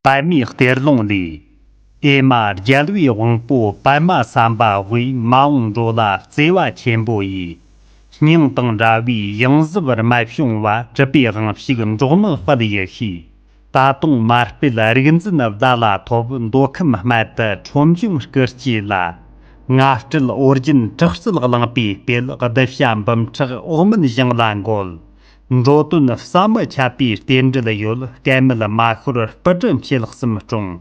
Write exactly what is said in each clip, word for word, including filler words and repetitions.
པདྨའི་གཏེར་ལུང་ལས། ཨེ་མ་རྒྱལ་བའི་དབང་པོ་པདྨ་སམ་བྷ་བས་མ་འོངས་འགྲོ་ལ་བརྩེ་བ་ཆེན་པོ་ཡིས། སྙིང་དང་འདྲ་བའི་ཡང་ཟབ་རྨད་བྱུང་བ་གྲུབ་པའི་དབང་ཕྱུག་འབྲོག་མི་དཔལ་ཡེ་ཤེས། ད་དུང་མར་དཔེ་རིག་འཛིན་བརྡ་ལ་ཐོབ། མདོ་ཁམས་སྨད་དུ་ཁྲོམ་གཞུང་སྐུ་སྐྱེས་ལ། ང་སྤྲུལ་ཨོ་རྒྱན་དྲག་རྩལ་གླིང་པས་སྤེལ། གདུལ་བྱ་འབུམ་ཕྲག་འོག་མིན་ཞིང་ལ་འགོད། འགྲོ་དོན་ཟབ་མོ་ཁྱབ་པའི་རྟེན་འབྲེལ་ཡོད། སྐལ་མེད་མ་ཤོར་སྤུ་གྲི་མཆེད་གསུམ་སྲུང་།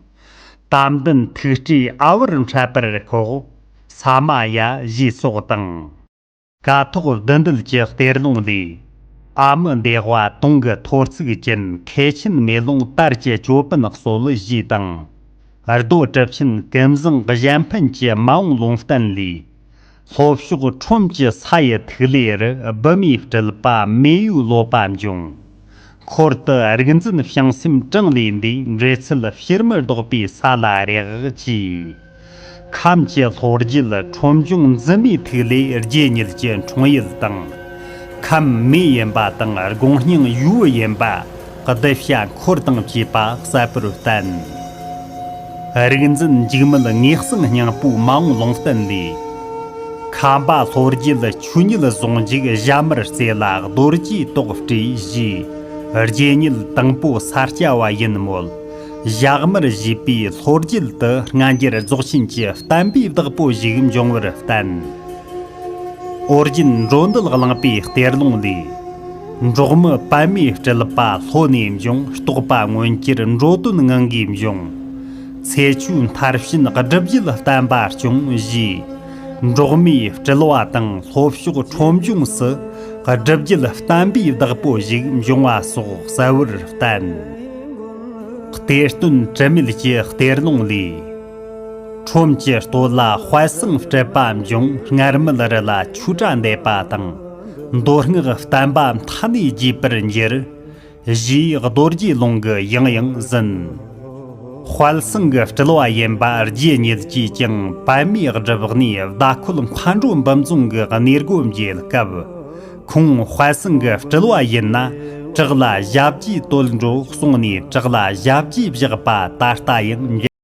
དམ་ལྡན་ཐུགས་སྤྲུལ་ཨ་བར་འཕྲད་པར་ཤོག། ས་མ་ཡ་ཞེས་སོགས་དང་། ཀཿཐོག་བདུད་འདུལ་གྱི་གཏེར་ལུང་ལས། ཨ་མི་བདེ་བ་དུང་གི་ཐོར་ཚུགས་ཅན། མཁས་ཆེན་མེ་ལོང་དར་གྱི་ཅོད་པན་གསོལ་ཞེས་དང་། རྡོ་གྲུབ་ཆེན་ཀུན་བཟང་གཞན་ཕན་གྱི་མ་འོངས་ལུང་བསྟན་ལས། ལྷོ་ཕྱོགས་ཁྲོམ་གྱི་ས་ཡི་ཐིག་ལེ་རུ། བི་མའི་སྤྲུལ་པ་མེ་ཡོས་ལོ་པ་འབྱུང་། འཁོར་དུ་རིག་འཛིན་བྱང་སེམས་གྲངས་ལས་འདས། འབྲེལ་ཚུལ་ཕྱིར་མི་ལྡོག་པའི་ས་ལ་རེག་ཅེས། ཁམས་ཀྱི་ལྷོ་རྒྱུད་ཁྲོམ་གཞུང་འཛིན་མའི་ཐིག་ལེ་རྗེ་ཉིད་ཀྱི་འཁྲུངས་ཡུལ་དང་། ཁམས་མེ་ཡིན་པ་དང་དགོངས་སྙིང་ཡུལ་ཡིན་པ། གདུལ་བྱ་འཁོར་དང་བཅས་པ་གསལ་པོར་བསྟན། རིག་འཛིན་འཇིགས་མེད་ངེས་གསང་སྙིང་པོའི་མ་འོངས་ལུང་བསྟན་ལས། ཁམས་པ་ལྷོ་རྒྱུད་ཆོས་ཉིད་ཟུང་འཇུག་ཞྭ་དམར་རྩེ་ལ་རྡོ་རྗེའི་ཏོག་སྤྲས་ཞེས། རྗེ་ཉིད་དང་པོ་ས་སྐྱ་བ་ཡིན་མོད། ཞྭ་དམར་ཞེས་པའི་ལྷོ་རྒྱུད་དུ་སྔ་འགྱུར་རྫོགས་ཆེན་གྱི་བསྟན་པའི་བདག་པོ་ཞིག་འབྱུང་བར་བསྟན། ཨོ་རྒྱན་འགྲོ་འདུལ་གླིང་པའི་གཏེར་ལུང་ལས། འབྲོག་མི་པདྨའི་སྤྲུལ་པ་ལྷོ་ནས་འབྱུང་། རྟོགས་པ་མངོན་གྱུར་འགྲོ་དོན་ངང་གིས་འབྱུང་། ཚེ་ཆོས་མཐར་ཕྱིན་སྒྲུབ་བརྒྱུད་བསྟན་པ་སྐྱོང་ཞེས། འབྲོག་མིའི་སྤྲུལ་བ་དང་ལྷོ་ཕྱོགས་ཁྲོམ་གཞུང་སུ་སྒྲུབ་བརྒྱུད་བསྟན་པའི་བདག་པོ་ཞིག་འབྱུང་བ་སོགས་གསལ་བོར་བསྟན། གཏེར་སྟོན་དྲི་མེད་ཀྱི་གཏེར་ལུང་ལས། ཁྲོམ་གྱི་སྟོད་ལ་དཔལ་བཟང་སྤྲུལ་པ་འབྱུང་། སྔར་མེད་རི་ལ་ཆོས་སྒྲ་འདེབས་པ་དང་། མདོ་སྔགས་བསྟན་པ་མཐའ་ནས་རྒྱས་པར་འགྱུར། ཞེས་རྡོ་རྗེ་ལུང་གི་ཡང་ཡང་ཟིན། དཔལ་བཟང་གི་སྤྲུལ་བ་ཡིན་པ་རྗེ་ཉིད་ཀྱིས་ཀྱང་པདྨའི་སྒྲུབ་གནས་ཟླ་ཁོལ་མཁའ་འགྲོ་འབུམ་རྫོང་གི་གནས་སྒོ་འབྱེད་སྐབས། ཁོང་དཔལ་བཟང་གི་སྤྲུལ་བ་ཡིན་ན། བྲག་ལ་ཞབས་ཀྱིས་བཏོལ་འགྲོ་གསུངས་ནས། བྲག་ལ་ཞབས་ཀྱིས་བཞག་པ་ད་ལྟ་ཡང་མཇལ།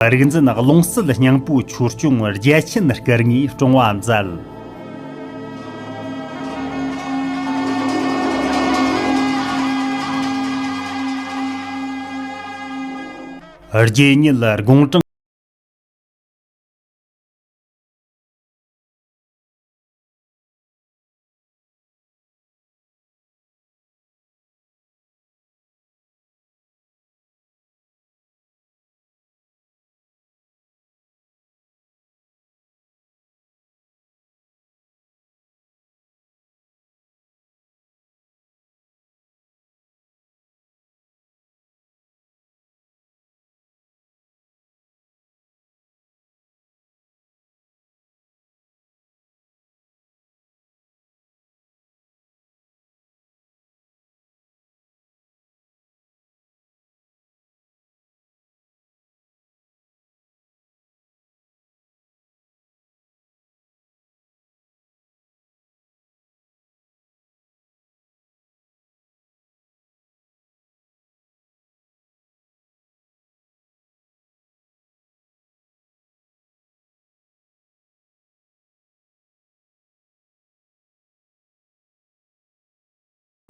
རིག་འཛིན་ཀློང་གསལ་སྙིང་པོའི་ཆོས་སྐྱོང་རྒྱལ་ཆེན་སྐུ་དངོས་བཀྲོངས་པ་མཛད། རྗེ་ཉིད་དགུང་གྲངས།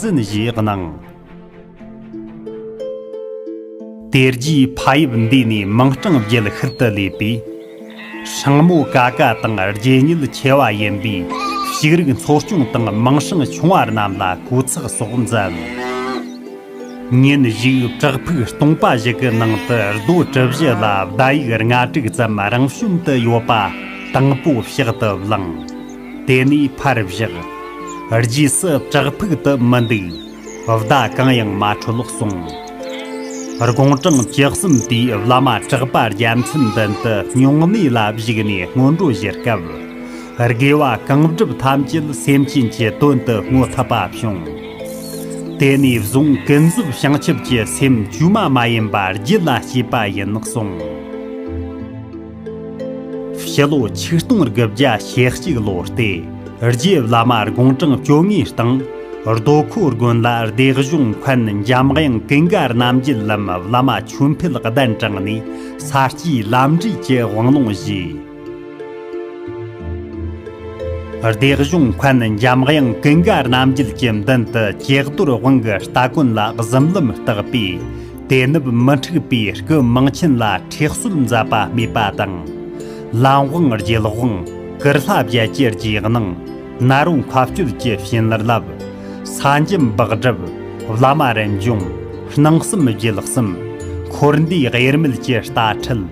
འཛིན་ཞེས་གནང་། དེ་རྗེས་ཕ་ཡུལ་འདི་ནས་མིང་སྲིང་བརྒྱུད་ཤུལ་དུ་ལས་པའི་སྲིང་མོ་ཀ་ཀ་དང་རྗེས་ཉིད་ཆེ་བ་ཡིན་པའི་ཕྱུགས་རིགས་འཚོ་སྐྱོང་དང་མིང་སྲིང་ཆུང་བ་རྣམས་ལ་གོ་ཚགས་སོགས་མཛད། ཉིན་ཞིག་བྲག་ཕུག་སྟོང་པ་ཞིག་གི་ནང་དུ་རྡོ་གྲུ་བཞི་ལ་བརྡ་ཡིག་ལྔ་དྲུག་ཙམ་རང་བྱོན་དུ་ཡོད་པ་དང་པོ་ཕྱག་ཏུ་བླངས། དེ་ནས་ཕར་བཞག་རྗེས་སུ་བྲག་ཕུག་ཏུ་མི་འདུག་བརྡ་གང་ཡང་མ་འཕྲོད་གསུངས། དགུང་གྲངས་བཅུ་གསུམ་དུས་བླ་མ་གྲགས་པ་རྒྱལ་མཚན་མདུན་དུ་སྨྱུང་གནས་ལ་བཞུགས་ནས་སྔོན་འགྲོ་ཞུ་སྐབས། དགེ་བ་གང་བསྒྲུབས་ཐམས་ཅད་སེམས་ཅན་གྱི་དོན་དུ་བསྔོ་ཐུབ་པ་བྱུང་། དེ་ནས་བཟུང་ཀུན་རྫོབ་བྱང་ཆུབ་ཀྱི་སེམས་བཅོས་མ་མ་ཡིན་པ་རྒྱུད་ལ་སྐྱེས་པ་ཡིན་གསུངས། ཕྱི་ལོ་ཆིག་སྟོང་དགུ་བརྒྱ་ཞེ་གཅིག་ལོ་སྟེ། རྗེ་བླ་མ་དགུང་གྲངས་བཅོ་ལྔའི་སྟེང་། རྡོ་ཁོ་དགོན་ལ་སྡེ་གཞུང་མཁན་འཇམ་དབྱངས་ཀུན་དགའ་རྣམ་རྒྱལ་ལམ་བླ་མ་ཆོས་འཕེལ་གདན་དྲངས་ནས་ས་སྐྱའི་ལམ་འབྲས་ཀྱི་དབང་ལུང་བཞེས། སྡེ་གཞུང་མཁན་འཇམ་དབྱངས་ཀུན་དགའ་རྣམ་རྒྱལ་གྱི་མདུན་དུ་ཀྱེག་རྡོར་དབང་གི་སྟ་གོན་ལ་གཟིམ་ལམ་བཏགས་པས། དེ་ནུབ་མི་འཁྲུགས་པའི་སྐུ་མིང་ཆེན་ལ་ཁྲེགས་གསོལ་མཛད་པ་སྨྲས་པ་དང་། ལམ་དབང་རྒྱལ་དབང་། གུར་ལྷ་བརྒྱད་ཀྱི་རྗེས་གནང་། ནཱ་རོ་མཁའ་སྤྱོད་ཀྱི་བྱིན་རླབས། ས་འཇམ་སྦགས་སྒྲིབ། བླ་མ་རིན་འབྱུང་། སྣང་གསུམ་རྒྱུད་གསུམ། འཁོར་འདས་དབྱེར་མེད་ཀྱི་རྟ་ཁྲིད།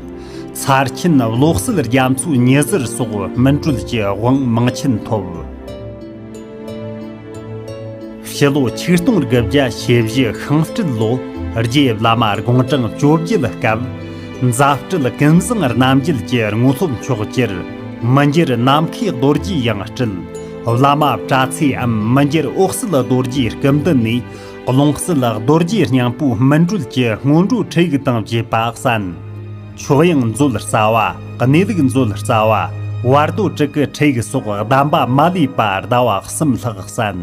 ཚར་ཆེན་བློ་གསལ་རྒྱ་མཚོའི་ཉི་ཟེར་སོགས་སྨིན་གྲོལ་གྱི་དབང་མིང་ཆེན་ཐོབ། ཕྱི་ལོ་ཆིག་སྟོང་དགུ་བརྒྱ་ཞེ་བཞི་ཤིང་སྤྲེལ་ལོ། རྗེ་བླ་མ་དགུང་གྲངས་བཅོ་བརྒྱད་སྐབས། མཛའ་སྤྲེལ་ཀུན་བཟང་རྣམ་རྒྱལ་གྱི་དངོས་སློབ་མཆོག་གྱུར། མི་འགྱུར་ནམ་མཁའི་རྡོ་རྗེའི་ཡང་སྤྲུལ། བླ་མ་པྲ་ཚེའམ་མི་འགྱུར་འོད་གསལ་རྡོ་རྗེའི་སྐུ་མདུན་ནས། ཀློང་གསལ་རྡོ་རྗེ་སྙིང་པོའི་སྨིན་གྲོལ་གྱི་སྔོན་འགྲོའི་ཁྲིད་ཡིག་དང་བཅས་པ་གསན། མཆོག་དབྱིངས་མཛོད་རྩ་བ། གནས་ལུགས་མཛོད་རྩ་བ། བར་དོ་དྲུག་གི་ཁྲིད་ཡིག་སོགས་གདམས་པ་མ་ལུས་པ་ཟླ་བ་གསུམ་ལྷག་གསན།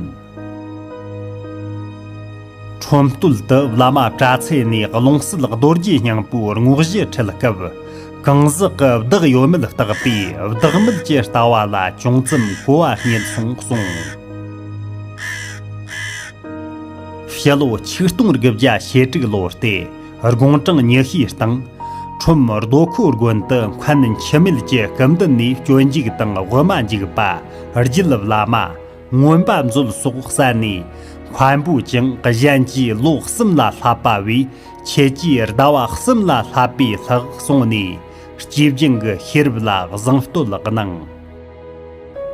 ཁྲོམ་སྟོད་དུ་བླ་མ་པྲ་ཚེ་ནས་ཀློང་གསལ་རྡོ་རྗེ་སྙིང་པོའི་དངོས་གཞི་ཁྲིད་སྐབས། གང་ཟག་གི་བདག་ཡོད་མེད་བརྟག་པའི་བདག་མེད་ཀྱི་ལྟ་བ་ལ་ཅུང་ཙམ་གོ་བ་རྙེད་སོང་གསུངས། ཕྱི་ལོ་ཆིག་སྟོང་དགུ་བརྒྱ་ཞེ་དྲུག་ལོ་སྟེ། དགུང་གྲངས་ཉི་ཤུའི་སྟེང་། ཁྲོམ་རྡོ་ཁོ་དགོན་དུ་མཁན་འཆི་མེད་ཀྱི་སྐུ་མདུན་ནས་སྤྱོད་འཇུག་དང་དབུ་མ་འཇུག་པ། རྒྱུད་བླ་མ། མངོན་པ་མཛོད་སོགས་གསན་ནས། མཁན་པོས་ཀྱང་གཞན་གྱིས་ལོ་གསུམ་ལ་བསླབ་པ་བས། ཁྱེད་ཀྱིས་ཟླ་བ་གསུམ་ལ་བསླབ་པའི་ལྷག་གསུངས་ནས། སྐྱེས་བྱིངས་ཀྱི་ཤེས་རབ་ལ་གཟེངས་བསྟོད་གནང་།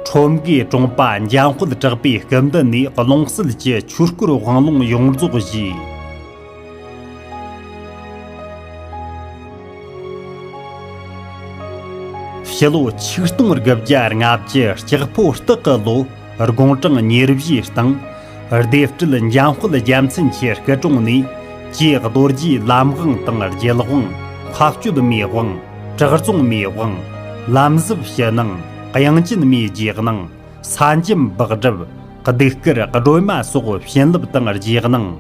ཁྲོམ་དགེ་གྲོང་པ་འཇམ་དཔལ་གྲགས་པའི་སྐུ་མདུན་ནས་ཀློང་གསལ་གྱི་ཆོས་སྐོར་དབང་ལུང་ཡོངས་རྫོགས་བཞེས། ཕྱི་ལོ་ཆིག་སྟོང་དགུ་བརྒྱ་ལྔ་བཅུ་ལྕགས་ཕོ་སྟག་གི་ལོ། དགུང་གྲངས་ཉེར་བཞིའི་སྟེང་། སྡེ་སྤྲུལ་འཇམ་དཔལ་རྒྱལ་མཚན་གྱི་སྐུ་དྲུང་ནས། ཀྱེ་རྡོ་རྗེའི་ལམ་དབང་དང་རྒྱལ་དབང་། མཁའ་སྤྱོད་མའི་དབང་། གྲགས་རྫོང་མའི་དབང་། ལམ་ཟབ་ཕྱི་ནང་། དབྱངས་ཅན་མའི་རྗེས་གནང་། ས་འཇམ་སྦགས་སྒྲིབ། གདུགས་དཀར་སྒྲོལ་མ་སོགས་བྱིན་རླབས་དང་རྗེས་གནང་།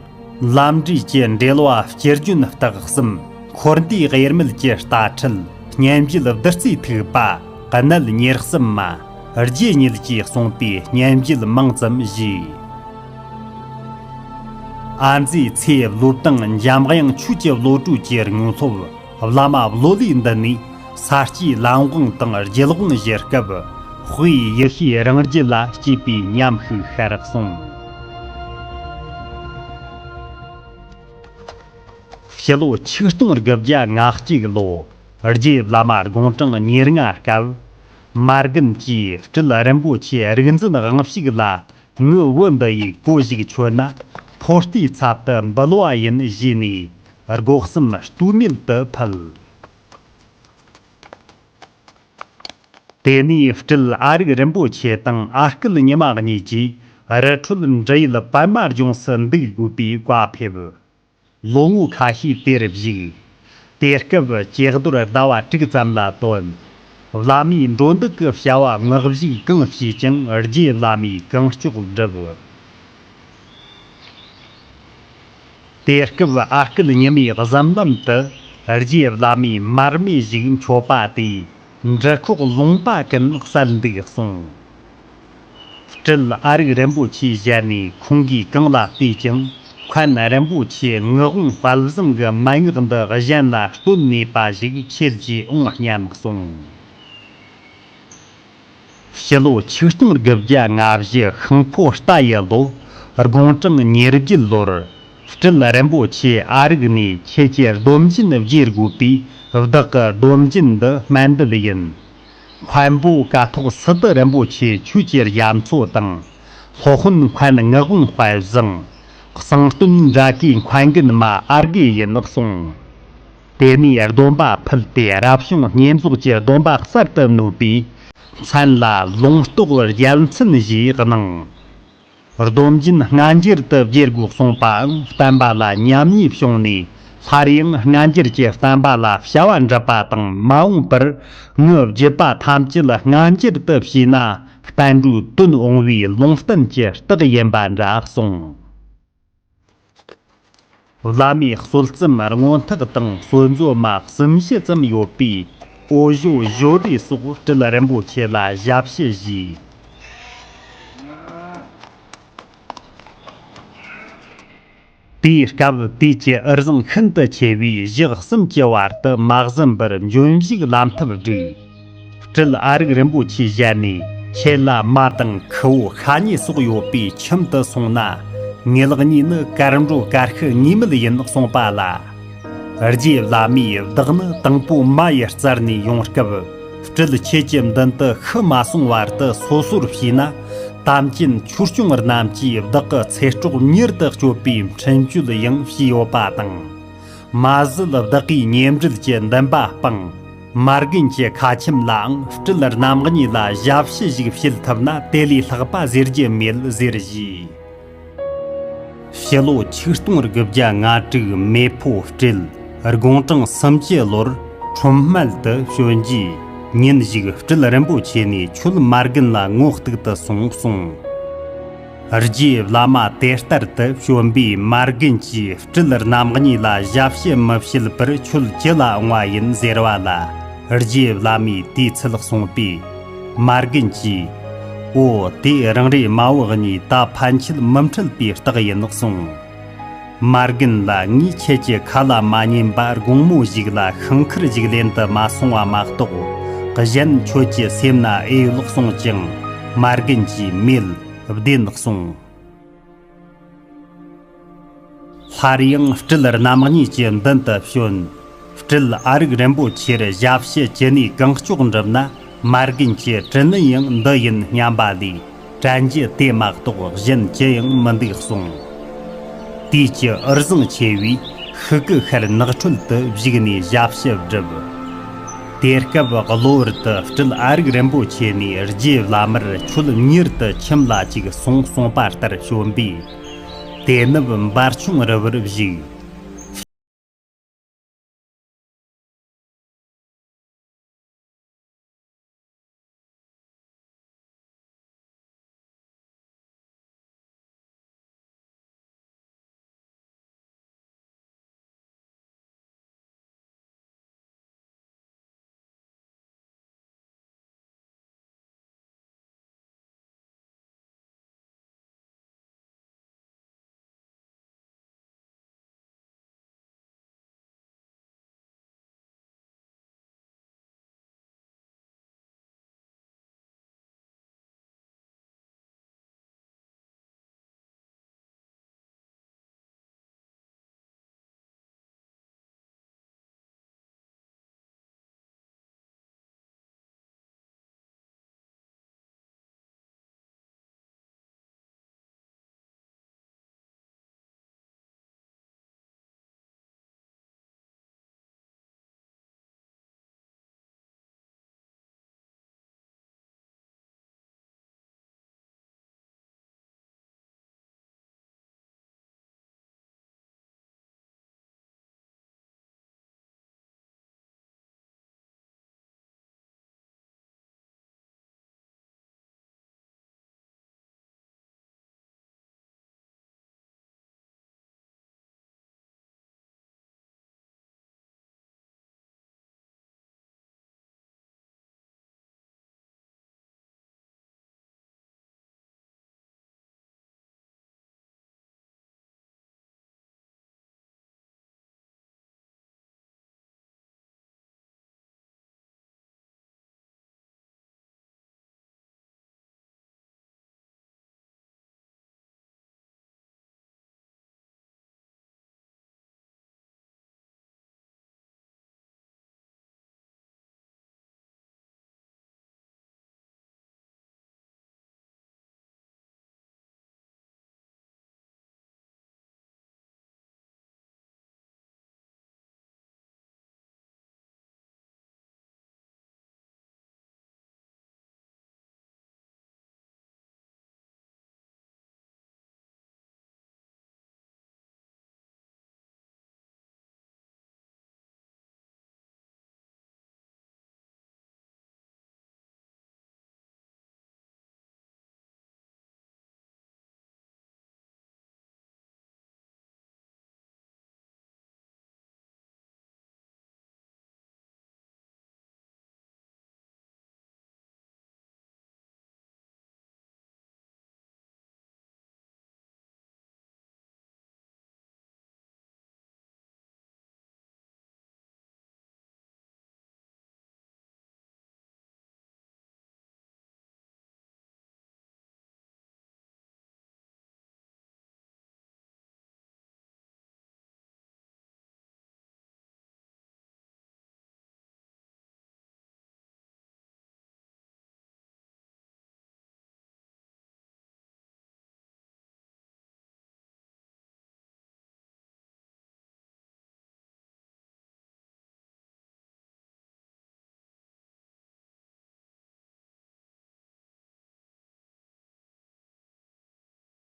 ལམ་འབྲས་ཀྱི་འགྲེལ་བ་སྤྱི་རྒྱུན་རྟགས་གསུམ། འཁོར་འདས་དབྱེར་མེད་ཀྱི་རྟ་ཁྲིད། སྙན་བརྒྱུད་བདུད་རྩིའི་ཐིགས་པ། གནད་ཉེར་གསུམ་མ། རྗེ་ཉིད་ཀྱིས་གསུངས་པའི་སྙན་བརྒྱུད་མང་ཙམ་བཞེས། ཨ་མཛེས་ཚེ་བློ་བཏང་འཇམ་དབྱངས་ཆོས་ཀྱི་བློ་གྲོས་ཀྱི་དངོས་སློབ། བླ་མ་བློ་ལས་འདི་ནས་ས་སྐྱའི་ལམ་དབང་དང་རྒྱུད་དབང་བཞེས་སྐབས། དཔེ་ཡེ་ཤེས་རང་རྒྱུད་ལ་སྐྱེས་པའི་ཉམས་ཤིག་ཤར་གསུངས། ཕྱི་ལོ་ཆིག་སྟོང་དགུ་བརྒྱ་ང་གཅིག་ལོ། རྗེ་བླ་མ་དགུང་གྲངས་ཉེར་ལྔ་སྐབས། མ་རྒན་གྱིས་སྤྲུལ་རིན་པོ་ཆེ་རིག་འཛིན་དབང་ཕྱུག་ལ། ངའི་བུ་འདི་ཡིས་གོ་ཞིག་ཆོད་ན། ཕོ་རྟའི་ཚབ་ཏུ་འབུལ་བ་ཡིན་ཞེས་ནས། སྒོ་གསུམ་ལྟོས་མེད་དུ་ཕུལ། དེ་ནས་སྤྲུལ་ཨ་རིག་རིན་པོ་ཆེ་དང་ཨ་སྐལ་ཉི་མ་གཉིས་ཀྱིས་རི་ཁྲོད་འབྲི་ཡུལ་པད་མ་ལྗོངས་སུ་འདུག་དགོས་པའི་བཀའ་ཕེབས། ལོ་ངོ་ཁ་ཤས་དེར་བཞུགས། དེ་སྐབས་ཀྱེ་རྡོར་ཟླ་བ་དྲུག་ཙམ་ལ་བཏོན། བླ་མའི་འགྲོ་འདུག་གི་བྱ་བ་མངག་བཞུགས་གང་བྱས་ཀྱང་རྗེ་བླ་མས་གང་ལྕོགས་བསྒྲུབས། དེ་སྐབས་ཨ་སྐལ་ཉི་མའི་གཟིམ་ལམ་དུ་རྗེ་བླ་མའི་མར་མེ་ཞིག་མཆོད་པ་དེས་འབྲུ་ཁོག་ལུང་པ་ཀུན་གསལ་འདུག་གསུངས། སྤྲུལ་ཨ་རིག་རིན་པོ་ཆེའི་ཞལ་ནས་ཁོང་གིས་གང་ལ་བལྟས་ཀྱང་མཁན་རིན་པོ་ཆེའི་ངག་དབང་དཔལ་བཟང་གི་མན་ངག་འདི་གཞན་ལ་སྟོན་ནུས་པ་ཞིག་ཁྱེད་ཀྱིས་འོང་སྙམ་གསུངས། ཕྱི་ལོ་ཆིག་སྟོང་དགུ་བརྒྱ་ལྔ་བཞི་ཤིང་ཕོ་རྟ་ཡི་ལོ་དགུང་གྲངས་ཉེར་བརྒྱད་ལོར་སྤྲུལ་རིན་པོ་ཆེ་ཨ་རིག་ནས་ཁྱེད་ཀྱི་སྡོམ་སྦྱིན་བཞེས་དགོས་པས་བདག་གི་སྡོམ་སྦྱིན་འདི་སྨན་འདུལ་ཡིན། མཁན་པོ་ཀཿཐོག་སི་ཏུ་རིན་པོ་ཆེ་ཁྱོད་ཀྱི་རྒྱ་མཚོ་དང་། སློབ་དཔོན་མཁན་ངག་དབང་དཔལ་བཟང་། གསང་སྟོན་འདྲ་གའི་མཁན་རྒན་མ་ཨར་གེ་ཡིན་གསུངས། དེ་ནས་སྡོམ་པ་ཕུལ་ཏེ་རབ་བྱུང་བསྙེན་རྫོགས་ཀྱི་སྡོམ་པ་གསར་དུ་ནོད་པས་མཚན་ལ་ལུང་རྟོགས་རྒྱལ་མཚན་ཞེས་གནང་། སྡོམ་སྦྱིན་སྔ་འགྱུར་དུ་བསྒྱུར་དགོས་གསུངས་པའང་བསྟན་པ་ལ་ཉམས་ཉེས་བྱུང་ནས་སླར་ཡང་སྔ་འགྱུར་གྱི་བསྟན་པ་ལ་བྱ་བ་འགྲུབ་པ་དང་མ་འོངས་པར་ངའི་བརྒྱུད་པ་ཐམས་ཅད་སྔ་འགྱུར་དུ་བྱས་ན་བསྟན་འགྲོའི་དོན་འོང་བའི་ལུང་བསྟན་གྱི་རྟགས་ཡིན་པ་འདྲ་གསུངས། བླ་མའི་གསོལ་རྩོམ་སྔོན་ཐག་དང་གསོལ་མཛོད་མ་གསུམ་བཞི་ཙམ་ཡོད་པའི་འོ་ཞོ་ཞོ་སྡེ་སོགས་སྤྲུལ་རིན་པོ་ཆེ་ལ་ཞབས་ཕྱི་ཞུས། དེའི་སྐབས་དུས་ཀྱི་འུར་ཟིང་ཤིན་ཏུ་ཆེ་བས་ཞག་གསུམ་གྱི་བར་དུ་མ་གཟིམས་པར་འབྱོན་བཞུགས་ལམ་ཐབས་བསྒྲིགས། སྤྲུལ་ཨ་རིག་རིན་པོ་ཆེའི་ཞལ་ནས་ཁྱེད་ལ་མ་དང་ཁུ་བོ་ཤ་ཉེ་སོགས་ཡོད་པས་ཁྱིམ་དུ་སོང་ན་ངེད་གཉིས་ནི་དཀར་འགྲོ་དཀར་ཤི་གཉིས་མེད་ཡིན་གསུངས་པ་ལ། རྗེ་བླ་མས་བདག་ནི་དང་པོ་མ་ཡི་རྩར་ནས་ཡོང་སྐབས་སྤྲུལ་ཁྱེད་ཀྱི་མདུན་དུ་ཤི་མ་སོང་བར་དུ་སོ་སོར་ཕྱིས་ན། དམ་ཅན་ཆོས་སྐྱོང་རྣམས་ཀྱིས་བདག་གི་ཚེ་སྲོག་མྱུར་དུ་གཅོད་པའི་འཕྲིན་བཅོལ་ཡང་བྱས་ཡོད་པ་དང་། མ་གཞི་བདག་གིས་ཉེ་འབྲེལ་གྱི་འདུན་པ་སྤངས། མ་རྒན་གྱི་ཁ་ཁྱིམ་ལའང་སྤྲུལ་རྣམ་གཉིས་ལ་ཞབས་ཕྱི་ཞིག་བྱེད་ཐུབ་ན་དེ་ལས་ལྷག་པ་ཟེར་རྒྱུ་མེད་ཟེར་བཞེས། ཕྱི་ལོ་ཆིག་སྟོང་དགུ་བརྒྱ་ལྔ་དྲུག་མེ་ཕོ་སྤྲེལ་དགུང་གྲངས་སུམ་ཅུ་ལོར་ཁྲོམ་སྨད་དུ་བྱོན་རྗེས་ཉིན་ཞིག་སྤྲུལ་རིན་པོ་ཆེ་ནས་ཁྱོད་མ་རྒན་ལ་ངོ་གཏུག་ཏུ་སོང་གསུངས། རྗེ་བླ་མ་དེ་ལྟར་དུ་བྱོན་པས་མ་རྒན་གྱིས་སྤྲུལ་རྣམ་གཉིས་ལ་ཞབས་ཕྱི་མི་བྱེད་པར་ཁྱོད་ཅི་ལ་འོང་བ་ཡིན་ཟེར་བ་ལ། རྗེ་བླ་མས་དེའི་ཚུལ་གསུངས་པས། མ་རྒན་གྱིས། འོ་དེ་རང་རེ་མ་བུ་གཉིས་ད་ཕན་ཆད་མི་འཕྲད་པའི་རྟགས་ཡིན་གསུངས། མ་རྒན་ལ་ངས་ཁྱེད་ཀྱི་ཁ་ལ་མ་ཉན་པ་དགོང་མོ་ཞིག་ལ་ཤིང་ཁར་ཞིག་ལེན་དུ་མ་སོང་བ་མ་གཏོགས་གཞན་ཁྱོད་ཀྱི་སེམས་ན་ཨེ་ཡོད་གསུངས་ཀྱང་མ་རྒན་གྱིས་མེད་བདེན་གསུངས། སླར་ཡང་སྤྲུལ་རྣམ་གཉིས་ཀྱི་མདུན་དུ་བྱོན། སྤྲུལ་ཨ་རིག་རིན་པོ་ཆེར་ཞབས་ཕྱི་ཅི་ནུས་གང་ལྕོགས་འགྲུབ་ན་མ་རྒན་གྱི་དྲིན་ལན་ཡང་འདི་ཡིན་སྙམ་པ་ལས་དྲན་རྒྱུ་དེ་མ་གཏོགས་གཞན་ཅི་ཡང་མི་འདུག་གསུངས། དུས་ཀྱི་འུར་ཟིང་ཆེ་བས་ཤིག་གུ་ཤར་ནགས་ཁྲོད་དུ་བཞུགས་ནས་ཞབས་ཕྱི་བསྒྲུབས། དེ་སྐབས་གློ་བུར་དུ་སྤྲུལ་ཨ་རིག་རིན་པོ་ཆེ་ནས་རྗེ་བླ་མར་ཁྱོད་མྱུར་དུ་ཁྱིམ་ལ་ཅིག་སོང་གསུངས་པ་ལྟར་བྱོན་པས། དེ་ནུབ་འབར་ཆུང་རི་བར་བཞུགས།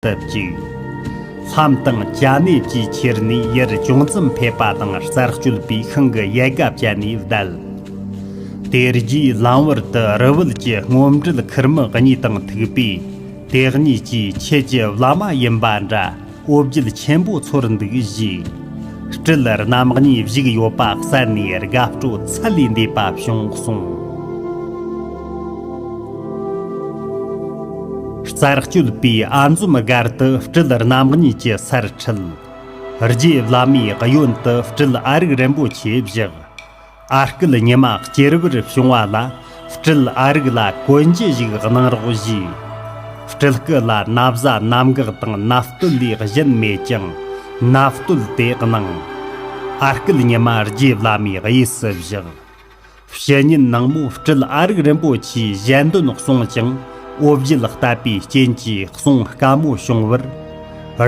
དུ་བཅུག་ལྷམ་དང་ཅ་ནེ་བཅས་ཁྱེར་ནས་ཡར་ཅུང་ཙམ་ཕེབས་པ་དང་རྩད་གཅོད་པས་ཤིང་གི་ཡལ་ག་བཅད་ནས་བསྡད། དེ་རྗེས་ལམ་བར་དུ་རི་བོད་ཀྱི་སྔོན་འགྲུལ་ཁེར་མི་གཉིས་དང་ཐུག་པས། དེ་གཉིས་ཀྱིས་ཁྱེད་ཀྱི་བླ་མ་ཡིན་པ་འདྲ་འོ་བརྒྱལ་ཆེན་པོ་ཚོར་འདུག་ཞུས། སྤྲུལ་རྣམ་གཉིས་བཞུགས་ཡོད་པ་གསན་ནས་དགའ་སྤྲོ་ཚད་ལས་འདས་པ་བྱུང་གསུངས། རྩད་གཅོད་པས་ཨ་འཛོམས་སྒར་དུ་སྤྲུལ་རྣམ་གཉིས་ཀྱི་སར་ཁྲིད། རྗེ་བླ་མའི་གཡོན་དུ་སྤྲུལ་ཨ་རིག་རིན་པོ་ཆེ་བཞག་ཨ་སྐད་ཉི་མ་སྐྱེ་བར་བྱུང་བ་ལ་སྤྲུལ་ཨ་རིག་ལ་གོན་རྒྱུ་ཞིག་གནང་རོགས་ཞུས། སྤྲུལ་སྐུ་ལ་ན་བཟའ་གནམ་འགག་དང་ནབ་སྟོད་ལས་གཞན་མེད་ཀྱང་ནབ་སྟོད་དེ་གནང་། ཨ་སྐད་ཉི་མ་རྗེ་བླ་མའི་གཡས་སུ་བཞག་ཕྱི་ཉིན་ནངས་མོ་སྤྲུལ་ཨ་རིག་རིན་པོ་ཆེའི་ཞལ་འདོན་གསུངས་ཀྱང་འོ་བརྒྱལ་བསྟབས་པའི་རྐྱེན་གྱིས་གསུང་དཀའ་མོ་བྱུང་བར།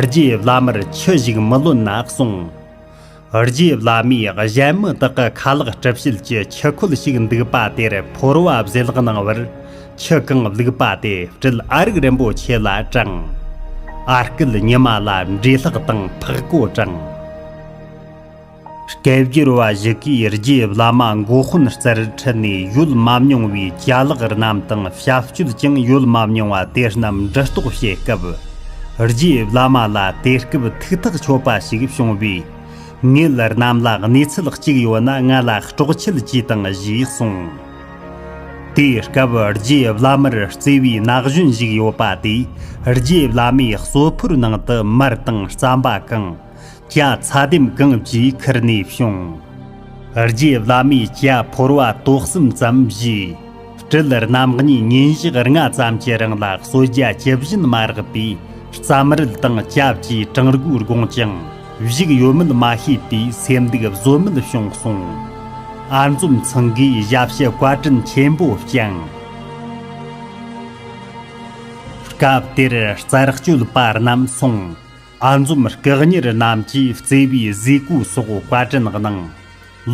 རྗེ་བླ་མར་ཆུ་ཞིག་མི་ལོན་ན་གསུངས། རྗེ་བླ་མས་གཞན་མི་དག་གི་ཁ་ལག་གྲུབ་བྱེད་ཀྱི་ཆུ་ཁོལ་ཞིག་འདུག་པ་དེར་ཕོར་བ་བཟེད་གནང་བར་ཆུ་གང་བླུགས་པ་དེ་སྤྲུལ་ཨ་རིག་རིན་པོ་ཆེ་ལ་དྲངས། ཨ་སྐད་ཉི་མ་ལ་འབྲས་ལྷག་དང་ཕག་གོ་དྲངས། སྐད་སྒྱུར་བ་ཞིག་གིས་རྗེ་བླ་མ་མགོ་དཔོན་རྩར་ཁྲིད་ནས་ཡོད་མ་མྱོང་བའི་ཅ་ལག་རྣམས་དང་བྱ་སྤྱོད་ཀྱང་ཡོད་མ་མྱོང་བ་དེ་རྣམས་འདྲི་རྟོག་བྱེད་སྐབས། རྗེ་བླ་མ་ལ་དེ་སྐབས་ཐུགས་ཐག་ཆོད་པ་ཞིག་བྱུང་བས། ངེད་རྣམས་ལ་གནས་ཚུལ་གཅིག་ཡོད་ན་ང་ལ་སྲོག་ཆད་ཅིས་དང་ཞེས་གསུངས། དེའི་སྐབས་རྗེ་བླ་མར་བརྩེ་བའི་ན་གཞོན་ཞིག་ཡོད་པ་དེས་རྗེ་བླ་མའི་གསོལ་ཕོར་ནང་དུ་མར་དང་རྩམ་པ་གང་། ཇ་ཚ་དེམ་གང་བཅས་ཁུར་ནས་བྱུང་། རྗེ་བླ་མས་ཇ་ཕོར་བ་དོ་གསུམ་ཙམ་བཞེས། སྤྲུལ་རྣམ་གཉིས་ཉིན་ཞག་ལྔ་ཙམ་གྱི་རིང་ལ་གསོལ་ཇ་ཇི་བཞིན་མ་རག་པས་རྩམ་རལ་དང་ཇ་བཅས་དྲང་དགོས་དགོངས་ཀྱང་བཞུགས་ཡོད་མེད་མ་ཤེས་པས་སེམས་སྡུག་བཟོད་མེད་བྱུང་གསུངས། ཨ་འཛོམས་ཚང་གིས་ཞབས་ཕྱི་བཀའ་དྲིན་ཆེན་པོ་བསྐྱངས། སྐབས་དེར་རྩད་གཅོད་པ་རྣམས་སོང་། ཨ་འཛོམས་སྐུ་གཉེར་རྣམས་ཀྱིས་བརྩེ་བའི་གཟིགས་སྐུ་སོགས་བཀའ་དྲིན་གནང་།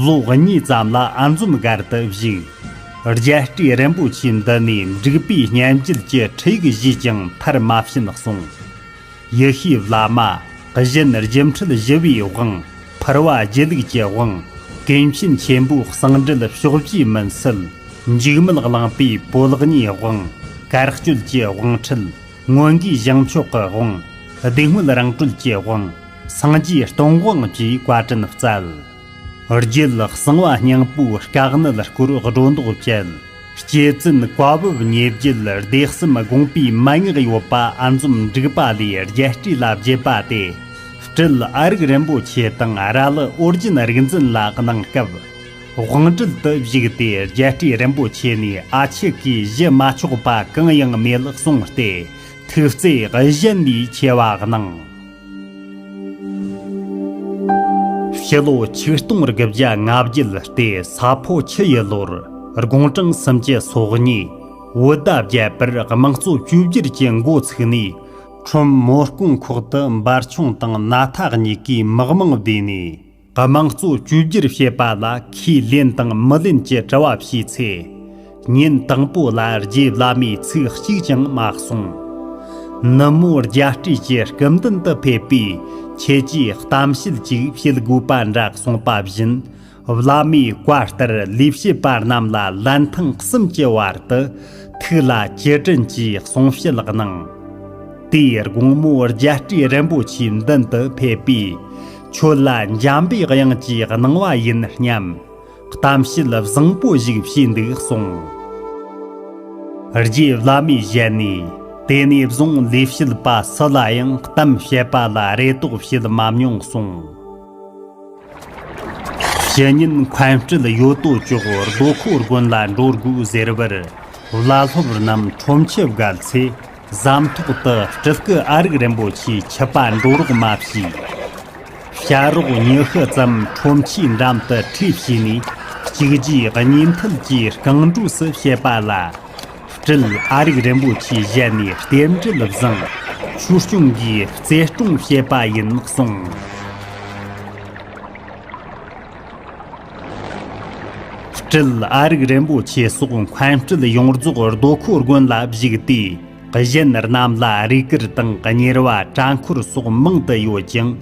ལོ་གཉིས་ཙམ་ལ་ཨ་འཛོམས་སྒར་དུ་བཞུགས། རྒྱལ་སྲས་རིན་པོ་ཆེ་འདི་ནས་འབྲུག་པའི་སྙན་བརྒྱུད་ཀྱི་ཁྲིད་ཡིག་བཞེས་ཀྱང་མཐར་མ་ཕྱིན་གསུངས། ཡེ་ཤེས་བླ་མ། གཞན་སྒྱུ་འཕྲུལ་བཞི་པའི་དབང་། ཕུར་བ་སྒྱིད་ལུག་གི་དབང་། ཀུན་མཁྱེན་ཆེན་པོའི་གསང་འགྲེལ་ཕྱོགས་བཅུའི་མུན་སེལ། འཇིགས་མེད་གླིང་པའི་བོད་གཉིས་དབང་། དཀར་སྤྱོད་ཀྱི་དབང་ཁྲིད། མངོན་དགའི་བཞེངས་ཕྱོགས་ཀྱི་དབང་། སྡེ་སྔོན་རང་གྲོལ་གྱི་དབང་། སངས་རྒྱས་སྟོང་དབང་བཅས་བཀའ་དྲིན་སྩལ། རྒྱུད་གསང་བ་སྙིང་པོའི་དཀའ་གནད་སྐོར་སྒྲོ་འདོགས་བཅད། ལྕེ་བཙུན་བཀའ་བབས་ཉེ་བརྒྱུད་སྡེ་གསུམ་དགོངས་པའི་མན་ངག་ཡོད་པ་ཨ་འཛོམས་འབྲུག་པ་ལས་རྒྱལ་སྲས་ལ་བརྒྱུད་པ་སྟེ། སྤྲུལ་ཨ་རིག་རིན་པོ་ཆེ་དང་ར་ལི་ཨོ་རྒྱན་རིག་འཛིན་ལ་གནང་སྐབས། དབང་གྲལ་དུ་བཞུགས་ཏེ་རྒྱལ་སྲས་རིན་པོ་ཆེ་ནས་ཨ་ཁྱེད་ཀྱིས་ཞུ་མ་ཆོག་པ་གང་ཡང་མེད་གསུངས་ཏེ་ཐུགས་བརྩེ་གཞན་ནས་ཆེ་བ་གནང་། ཕྱི་ལོ་ཆིག་སྟོང་དགུ་བརྒྱ་ལྔ་བརྒྱད་སྟེ་ས་ཕོ་ཆུ་ཡི་ལོར་དགུང་གྲངས་སུམ་ཅུ་སོ་གཉིས་བོད་ཟླ་བརྒྱད་པར་དམངས་གཙོ་བཅོས་བསྒྱུར་གྱི་འགོ་ཚུགས་ནས་ཁྲོམ་མོ་སྐོང་ཁོག་ཏུ་འབར་ཆུང་དང་ན་ཐ་གཉིས་ཀའི་དམག་མང་བསྡུས་ནས། དམངས་གཙོ་བཅོས་བསྒྱུར་བྱེད་པ་ལ་ཁས་ལེན་དང་མི་ལེན་གྱི་དྲི་བ་བྱས་ཚེ། ཉིན་དང་པོ་ལ་རྗེ་བླ་མས་ཚིག་གཅིག་ཀྱང་མ་གསུངས། ནུབ་མོ་རྒྱལ་སྲས་ཀྱི་སྐུ་མདུན་དུ་ཕེབས་པས་ཁྱེད་ཀྱིས་གཏམ་བཤད་ཅིག་བྱེད་དགོས་པ་འདྲ་གསུངས་པ་བཞིན། བླ་མའི་བཀའ་ལྟར་ལས་བྱེད་པ་རྣམས་ལ་ལན་ཐེངས་གསུམ་གྱི་བར་དུ་ཐུགས་ལ་ཅི་དྲན་གྱིས་གསུང་བཤད་གནང་། དེའི་དགོང་མོ་རྒྱལ་སྲས་རིན་པོ་ཆེའི་མདུན་དུ་ཕེབས་པས། ཁྱོད་ལ་འཇམ་པའི་དབྱངས་ཀྱིས་གནང་བ་ཡིན་སྙམ། གཏམ་བཤད་བཟང་པོ་ཞིག་བྱས་འདུག་གསུངས། རྗེ་བླ་མའི་ཞལ་ནས། དེ་ནས་བཟུང་ལས་བྱེད་པ་སུ་ལ་ཡང་གཏམ་བཤད་པ་ལ་རེ་དོགས་བྱེད་མ་མྱོང་གསུངས། ཕྱི་ཉིན་མཁན་སྤྲུལ་ཡོད་དོ་ཅོག་རྡོ་ཁོ་དགོན་ལ་འགྲོ་དགོས་ཟེར་བར། བླ་སློབ་རྣམས་ཁྲོམ་ཆུ་བརྒལ་ཚེ། ཟམ་ཐོག་ཏུ་སྤྲུལ་སྐུ་ཨ་རིག་རིན་པོ་ཆེའི་ཆུ་པ་འགྲོ་རོགས་མ་བྱས། བྱ་རོག་ཉི་ཤུ་ཙམ་ཁྲོམ་ཆུའི་འགྲམ་དུ་ཁྲིད་བྱས་ནས་གཅིག་རྗེས་གཉིས་མཐུད་ཀྱིས་རྐང་འགྲོས་སུ་བྱེད་པ་ལ། སྤྲུལ་ཨ་རིག་རིན་པོ་ཆེའི་ཞལ་ནས་རྟེན་འབྲེལ་བཟང་། ཆོས་སྐྱོང་གིས་རྩེ་སྲུང་བྱེད་པ་ཡིན་གསུངས། སྤྲུལ་ཨ་རིག་རིན་པོ་ཆེ་སོགས་མཁན་སྤྲུལ་ཡོངས་རྫོགས་རྡོ་ཁོ་དགོན་ལ་བཞུགས་ཏེ། གཞན་རྣམས་ལ་རུས་ཀར་དང་གཉེར་བ་བྲན་འཁོར་སོགས་མང་དུ་ཡོད་ཅིང་།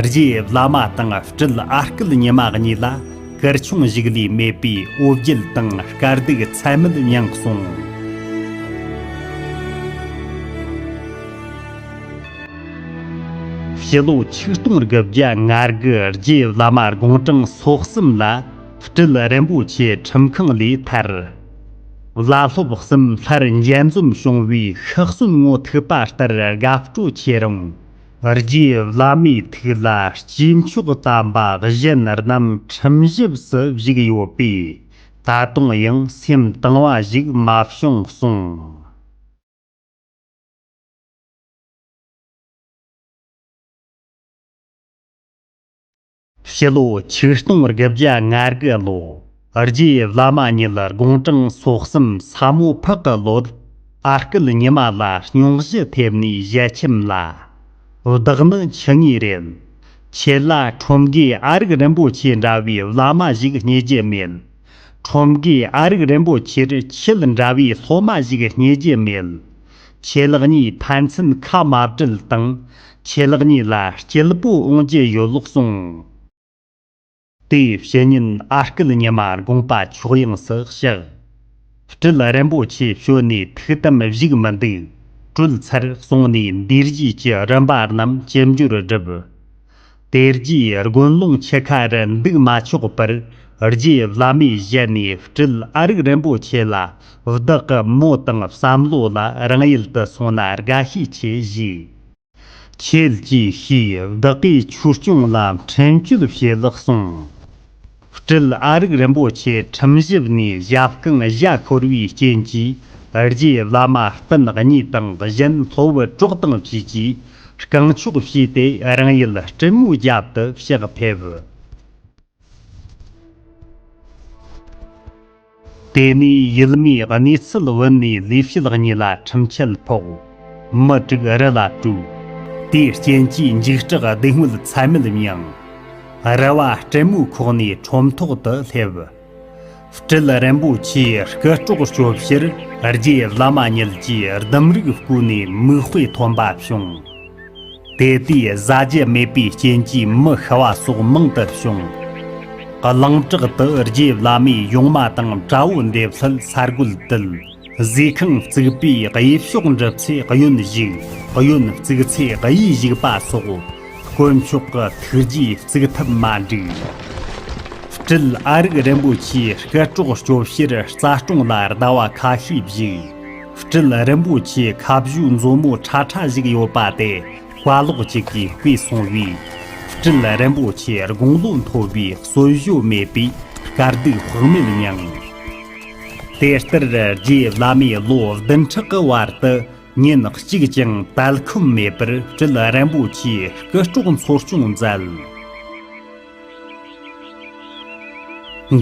རྗེ་བླ་མ་དང་སྤྲུལ་ཨ་སྐད་ཉི་མ་གཉིས་ལ་གར་ཆུང་ཞིག་ལས་མེད་པའི་འོ་བརྒྱལ་དང་དཀའ་སྡུག་ཚད་མེད་མྱངས་སོང་། ཕྱི་ལོ་ཆིག་སྟོང་དགུ་བརྒྱ་ང་དགུ། རྗེ་བླ་མ་དགུང་གྲངས་སོ་གསུམ་ལ་སྤྲུལ་རིན་པོ་ཆེ་ཁྲིམས་ཁང་ལས་ཐར། བླ་སློབ་གསུམ་སླར་མཇལ་འཛོམས་བྱུང་བའི་ཤི་གསོན་ངོ་ཐུག་པ་ལྟར་དགའ་སྤྲོ་ཆེ་རུང་། རྗེ་བླ་མའི་ཐུགས་ལ་སྐྱེས་མཆོག་དམ་པ་གཞན་རྣམས་ཁྲིམས་ཞིབ་སུ་བཞུགས་ཡོད་པས། ད་དུང་ཡང་སེམས་དང་བ་ཞིག་མ་བྱུང་གསུངས། ཕྱི་ལོ་ཆིག་སྟོང་དགུ་བརྒྱ་ང་དགུ་ལོ། རྗེ་བླ་མ་ཉིད་དགུང་གྲངས་སོ་གསུམ་ས་མོ་ཕག་གི་ལོར་ཨ་སྐད་ཉི་མ་ལ་སྙུང་གཞི་ཐེབས་ནས་ཞལ་ཆེམས་ལ། བདག་ནི་འཆི་ངེས་རེད། ཁྱེད་ལ་ཁྲོམ་དགེ་ཨ་རིག་རིན་པོ་ཆེ་འདྲ་བའི་བླ་མ་ཞིག་རྙེད་རྒྱུ་མེད། ཁྲོམ་དགེ་ཨ་རིག་རིན་པོ་ཆེར་ཁྱེད་འདྲ་བའི་སློབ་མ་ཞིག་རྙེད་རྒྱུ་མེད། ཁྱེད་ལག་གཉིས་ཕན་ཚུན་ཁ་མ་བྲལ་དང་། ཁྱེད་ལག་གཉིས་ལ་སྐྱིད་པོ་འོང་རྒྱུ་ཡོད་ལོག་གསུངས། དེའི་ཕྱི་ཉིན་ཨ་སྐད་ཉི་མ་དགོངས་པ་མཆོག་དབྱིངས་སུ་གཤེགས། སྤྲུལ་རིན་པོ་ཆེ་བྱོན་ནས་ཐུགས་དམ་བཞུགས་མི་འདུག་སྤྲུལ་ཚར་གསུངས་ནས་འདས་རྗེས་ཀྱི་རིམ་པ་རྣམས་ཅི་འབྱོར་བསྒྲུབས། དེ་རྗེས་དགོན་ལུང་ཆུ་ཁ་རུ་འདུག་མ་ཆོག་པར་རྗེ་བླ་མའི་ཞལ་ནས་སྤྲུལ་ཨ་རིག་རིན་པོ་ཆེ་ལ་བདག་གི་མོ་དང་བསམ་བློ་ལ་རང་ཡུལ་དུ་སོང་ན་དགའ་ཤས་ཆེ་ཞུས། ཁྱེད་ཀྱིས་ཤེས། བདག་གིས་ཆོས་སྐྱོང་ལ་འཕྲིན་བཅོལ་བྱེད་ལགས་གསུངས། སྤྲུལ་ཨ་རིག་རིན་པོ་ཆེ་ཁྲིམས་ཞིབ་ནས་ཞབས་རྐང་བཞག་ཤོར་བའི་རྐྱེན་གྱིས་རྗེ་བླ་མ་སྤུན་གཉིས་དང་གཞན་སློབ་བུ་གྲོགས་དང་བཅས་ཀྱིས་རྐང་འཁྱོག་བྱས་ཏེ་རང་ཡུལ་སྤྲིན་མོའི་རྒྱབ་ཏུ་ཕྱག་ཕེབས། དེ་ནས་ཡུལ་མིའི་གནས་ཚུལ་བུད་ནས་ལས་བྱེད་གཉིས་ལ་ཁྲིམས་ཆད་ཕོག་མི་དྲུག་རི་ལ་བྲོས། དེའི་རྐྱེན་གྱིས་འཇིགས་སྐྲག་བདེ་སྔོལ་ཚད་མེད་མྱངས། རི་བ་སྤྲིན་མོའི་ཁོག་ནས་ཁྲོམ་ཐོག་ཏུ་སླེབས། སྤྲུལ་རིན་པོ་ཆེའི་སྐུ་སྲོག་སྐྱོབ་ཕྱིར་རྗེ་བླ་མ་ཉིད་ཀྱིས་ལྡུམ་རའི་སྐོར་ནས་མིག་དཔེ་ཐོན་པ་བྱུང་། དེ་དུས་བཟའ་རྒྱུ་མེད་པའི་རྐྱེན་གྱིས་མི་ཤི་བ་སོགས་མང་དུ་བྱུང་། གླིང་བྲག་ཏུ་རྗེ་བླ་མའི་ཡུངས་མ་དང་དགྲ་བོ་འདེབས་སླད་ས་རྒོད་དུད། ཟས་ཁང་བཙུགས་པའི་གཡས་ཕྱོགས་འགྲུབ་ཚེ་གཡོན་བཞུགས། གཡོན་བཙུགས་ཚེ་གཡས་བཞུགས་པ་སོགས་དཀོན་མཆོག་གི་ཐུགས་རྗེས་བཙུགས་ཐབས་མ་འགྲིག་སྤྲུལ་ཨ་རིག་རིན་པོ་ཆེའི་སྐུ་སྲོག་སྐྱོབ་ཕྱིར་རྩ་སྲུང་ལ་ཟླ་བ་ཁ་ཤས་བཞུགས། སྤྲུལ་རིན་པོ་ཆེ་ཁ་བཞུ་མཛོ་མོ་ཁྲ་ཁྲ་ཞིག་ཡོད་པ་དེ་བཀའ་ལོག་ཅིག་གིས་བརྐུས་སོང་བས། སྤྲུལ་རིན་པོ་ཆེ་དགུང་ལོ་མཐོ་བའི་གསོན་གཞོན་མེད་པས་དཀའ་སྡུག་དཔག་མེད་མྱངས། དེ་ལྟར་རྗེ་བླ་མའི་ལོ་བདུན་ཕྲག་གི་བར་དུ་ཉིན་གཅིག་ཀྱང་དལ་ཁོམ་མེད་པར་སྤྲུལ་རིན་པོ་ཆེའི་སྐུ་སྲོག་འཚོ་སྐྱོང་མཛད།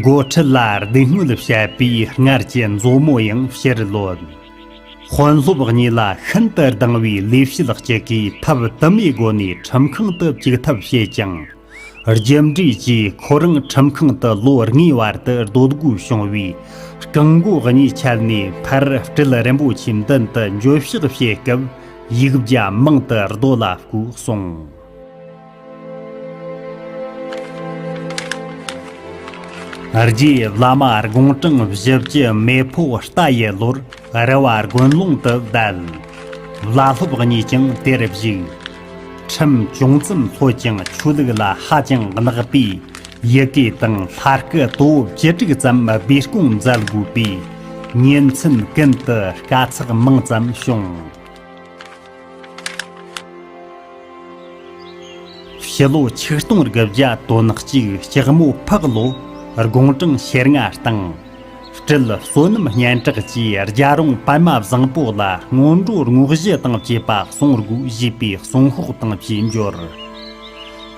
འགོ་ཁྲིད་ལ་བདེ་སྔོན་བཤད་པའི་སྔར་གྱི་མཛོ་མོ་ཡང་ཕྱིར་ལོན། དཔོན་སློབ་གཉིས་ལ་ཤིན་ཏུ་སྡང་བའི་ལས་བྱེད་གཅིག་གིས་ཐབས་དུ་མའི་སྒོ་ནས་ཁྲིམས་ཁང་དུ་བཅུག་ཐབས་བྱེད་ཀྱང་། རྒྱུ་འབྲས་ཀྱིས་ཁོ་རང་ཁྲིམས་ཁང་དུ་ལོ་ལྔའི་བར་དུ་སྡོད་དགོས་བྱུང་བས། རྐང་མགོ་གཉིས་ཆད་ནས་མཐར་སྤྲུལ་རིན་པོ་ཆེ་མདུན་དུ་འགྱོད་བཤགས་བྱེད་སྐབས་ཡིག་བརྒྱ་མང་དུ་རྡོ་ལ་བརྐོས་སོང་། རྗེ་བླ་མ་དགུང་གྲངས་བཞི་བཅུ་མེ་ཕོ་རྟ་ཡི་ལོར་རི་བ་དགོན་ལུང་དུ་བསྡད། བླ་སློབ་གཉིས་ཀྱང་དེར་བཞུགས། ཁྲིམས་ཅུང་ཙམ་ལྷོད་ཀྱང་ཆོས་ལུགས་ལ་ཧ་ཅང་གནག་པས་ཡི་གེ་དང་ལྷ་སྐུ་དོ་བཅུ་དྲུག་ཙམ་སྦས་སྐུང་མཛད་དགོས་པས་ཉིན་མཚན་ཀུན་ཏུ་དཀའ་ཚེགས་མང་ཙམ་བྱུང་། ཕྱི་ལོ་ཆིག་སྟོང་དགུ་བརྒྱ་དོན་གཅིག་ལྕགས་མོ་ཕག་ལོ་དགུང་གྲངས་ཞེ་ལྔ་སྟེང་། སྤྲུལ་བསོད་ནམས་སྙན་གྲགས་ཀྱིས་རྒྱལ་རོང་པདྨ་བཟང་པོ་ལ་སྔོན་འགྲོ་དངོས་གཞི་དང་བཅས་པ་གསུང་དགོས་ཞེས་པའི་གསུང་ཤོག་དང་བཅས་འབྱོར།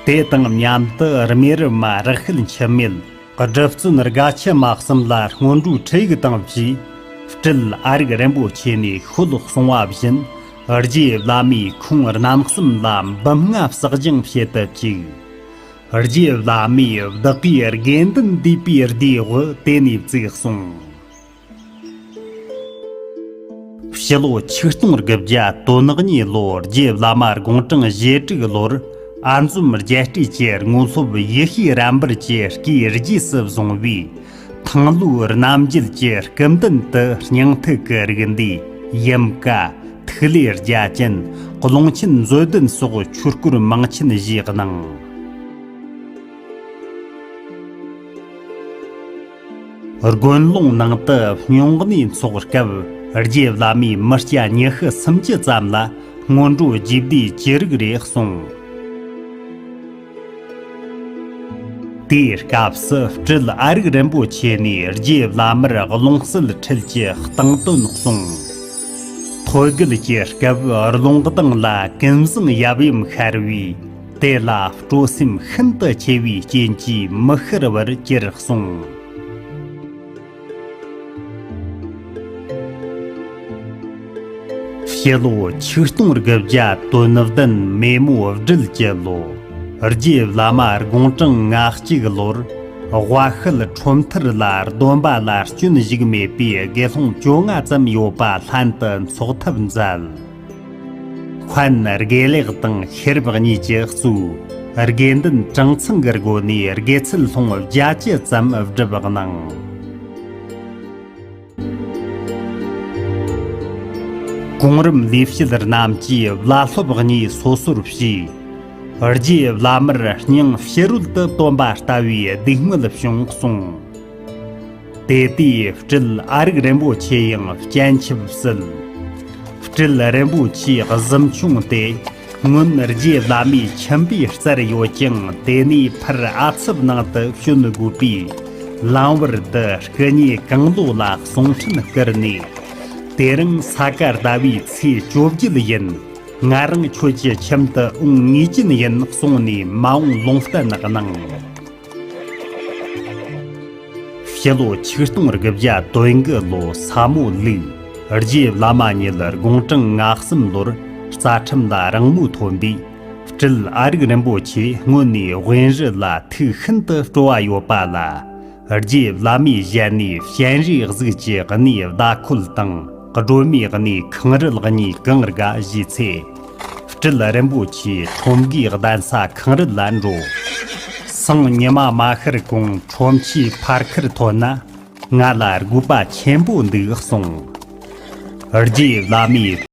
དེ་དང་མཉམ་དུ་རྨེ་རུ་མ་རག་ཤུལ་འཆི་མེད། སྒྲུབ་བརྩོན་དགའ་ཆེ་མ་གསུམ་ལ་སྔོན་འགྲོའི་ཁྲིད་ཡིག་དང་བཅས། སྤྲུལ་ཨ་རིག་རིན་པོ་ཆེ་ནས་ཤོད་གསུང་བ་བཞིན། རྗེ་བླ་མས་ཁོང་རྣམ་གསུམ་ལ་འབུམ་ལྔ་བསགས་སྦྱང་བྱེད་དུ་བཅུག་རྗེ་བླ་མས་བདག་གིས་དགེ་འདུན་འདུས་པའི་སྡེའི་དབུ་དེ་ནས་བཙུགས་གསུངས། སྤྱི་ལོ་ཆིག་སྟོང་དགུ་བརྒྱ་དོན་གཉིས་ལོར་རྗེ་བླ་མ་དགུང་གྲངས་ཞེ་དྲུག་ལོར་ཨ་འཛོམ་རྒྱལ་སྲས་ཀྱི་དངོས་སློབ་ཡེ་ཤེས་རམ་འབུལ་གྱི་བཀའི་རྗེས་སུ་བཟུང་བའི་ཐང་ལྷོའི་རྣམ་འབྱེད་ཀྱི་སྐུ་མདུན་དུ་སྙིང་ཐིག་གི་རིག་འདུས་ཡུམ་བཀའ། ཐིག་ལེ་རྒྱ་ཅན། ཀློང་ཆེན་མཛོད་ལྡན་སོགས་ཆོས་སྐོར་མང་ཆེན་བཞེས་གནང་། དགོན་ལུང་ནང་དུ་སྨྱུང་གནས་འཚོགས་སྐབས་རྗེ་བླ་མས་མི་སྐྱ་ཉི་ཤུ་སུམ་ཅུ་ཙམ་ལ་སྔོན་འགྲོ་རྒྱས་བསྡུས་ཅི་རིགས་རེ་གསུངས། དེའི་སྐབས་སུ་སྤྲུལ་ཨ་རིག་རིན་པོ་ཆེ་ནས་རྗེ་བླ་མར་ཀློང་གསལ་འཁྲིད་ཀྱི་སྟེང་དོན་གསུངས། ཐོད་རྒལ་གྱི་སྐབས་ཀློང་གདངས་ལ་ཀུན་བཟང་ཡབ་ཡུམ་ཤར་བས། དེ་ལ་སྤྲོ་སེམས་ཤིན་ཏུ་ཆེ་བའི་རྐྱེན་གྱིས་མི་ཤར་བར་གྱུར་གསུངས། ཕྱི་ལོ་ཆིག་སྟོང་དགུ་བརྒྱ་དོན་བདུན་མེ་མོ་སྦྲུལ་གྱི་ལོ། རྗེ་བླ་མ་དགུང་གྲངས་ང་གཅིག་ལོར་དབའ་ཤུལ་ཁྲོམ་ཐར་ལ་སྡོམ་པ་ལ་སྐྱོན་ཞིག་མེད་པའི་དགེ་སློང་བཅོ་ལྔ་ཙམ་ཡོད་པ་ལྷན་དུ་འཚོགས་ཐབས་མཛད། མཁན་དགེ་ལེགས་དང་ཤེས་རབ་གཉིས་ཀྱིས་གཙོས་དགེ་འདུན་གྲངས་ཚང་གི་སྒོ་ནས་དགེ་ཚུལ་སློང་བརྒྱད་ཅུ་ཙམ་བསྒྲུབས་གནང་། གོང་རིམ་ལས་བྱེད་རྣམས་ཀྱིས་བླ་སློབ་གཉིས་སོ་སོར་ཕྱེས། རྗེ་བླ་མར་སྙིང་ཕྱི་རོལ་དུ་བཏོན་པ་ལྟ་བུའི་སྡིག་དམོད་བྱུང་གསུངས། དེ་དུས་སྤྲུལ་ཨ་རིག་རིན་པོ་ཆེ་ཡང་སྤྱན་ཆབ་བསིལ། སྤྲུལ་རིན་པོ་ཆེའི་གཟིམ་ཆུང་དེ་སྔོན་རྗེ་བླ་མའི་ཁྱིམ་པའི་རྩར་ཡོད་ཀྱང་དེ་ནས་ཕར་ཨ་ཚབ་ནང་དུ་བྱོན་དགོས་པས། ལམ་བར་དུ་སྐུ་ཉིད་གང་ལོ་ལ་གསུང་འཕྲིན་བསྐུར་ནས། དེ་རིང་ས་ག་ཟླ་བའི་ཚེས་བཅོ་བརྒྱད་ཡིན། ང་རང་ཁྱོད་ཀྱི་ཁྱིམ་དུ་འོང་ངེས་ཅན་ཡིན་གསུངས་ནས་མ་འོངས་ལུང་བསྟན་གནང་། ཕྱི་ལོ་ཆིག་སྟོང་དགུ་བརྒྱ་དོན་དགུ་ལོ་ས་མོ་ལུག་རྗེ་བླ་མ་ཉིད་དགུང་གྲངས་ང་གསུམ་ལོར་རྩ་ཁྲིམས་ལ་རིང་མོ་ཐོན་པས། སྤྲུལ་ཨ་རིག་རིན་པོ་ཆེ་སྔོན་ནས་དབེན་རི་ལ་ཐུགས་ཤིན་ཏུ་སྤྲོ་བ་ཡོད་པ་ལ། རྗེ་བླ་མའི་ཞལ་ནས་སྤྱན་རས་གཟིགས་ཀྱི་གནས་ཟླ་འཁོར་དང་སྒྲོལ་མའི་གནས་ཁང་རལ་གཉིས་གང་དགའ་བཞེས་ཚེ། སྤྲུལ་རིན་པོ་ཆེ་ཁྲོམ་དགེའི་གདན་ས་ཁང་རལ་ལ་འགྲོ། སང་ཉི་མ་མ་ཤར་གོང་ཁྲོམ་ཆས་ཕར་ཁུར་ཐོན་ན་ང་ལ་དགོས་པ་ཆེན་པོ་འདུག་གསུངས། རྗེ་བླ་མས།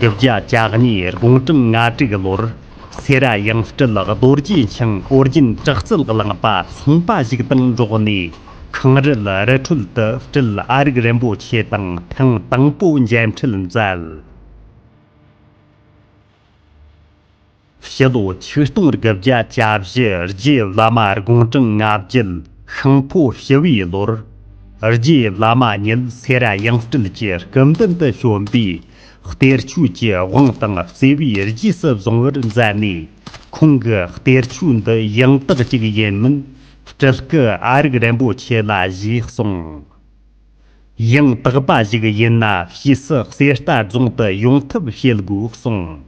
དགུ་བརྒྱ་གྱ་གཉིས་དགུང་གྲངས་ང་དྲུག་ལོར་སེ་ར་ཡང་སྤྲུལ་རྡོ་རྗེ་འཆང་ཨོ་རྒྱན་བྲག་རྩལ་གླིང་པ་ཚོང་པ་ཞིག་དང་འགྲོགས་ནས། ཁང་རལ་རི་ཁྲོད་དུ་སྤྲུལ་ཨ་རིག་རིན་པོ་ཆེ་དང་ཐེངས་དང་པོ་མཇལ་འཕྲད་མཛད། ཕྱི་ལོ་ཆིག་སྟོང་དགུ་བརྒྱ་གྱ་བཞི་རྗེ་བླ་མ་དགུང་གྲངས་ང་བརྒྱད་ཤིང་ཕོ་བྱི་བའི་ལོར། རྗེ་བླ་མ་ཉིད་སེ་ར་ཡང་སྤྲུལ་གྱི་སྐུ་མདུན་དུ་བྱོན་པའི་གཏེར་ཆོས་ཀྱི་དབང་དང་བརྩེ་བས་རྗེས་སུ་བཟུང་བར་མཛད་ནས། ཁོང་གི་གཏེར་ཆོས་འདི་ཡང་དག་ཅིག་ཡིན་མིན་སྤྲུལ་སྐུ་ཨ་རིག་རིན་པོ་ཆེ་ལ་ཞུས་གསུངས། ཡང་དག་པ་ཞིག་ཡིན་ན་ཕྱིས་སུ་གསེར་རྟ་རྫོང་དུ་ཡོང་ཐབས་བྱེད་དགོས་གསུངས།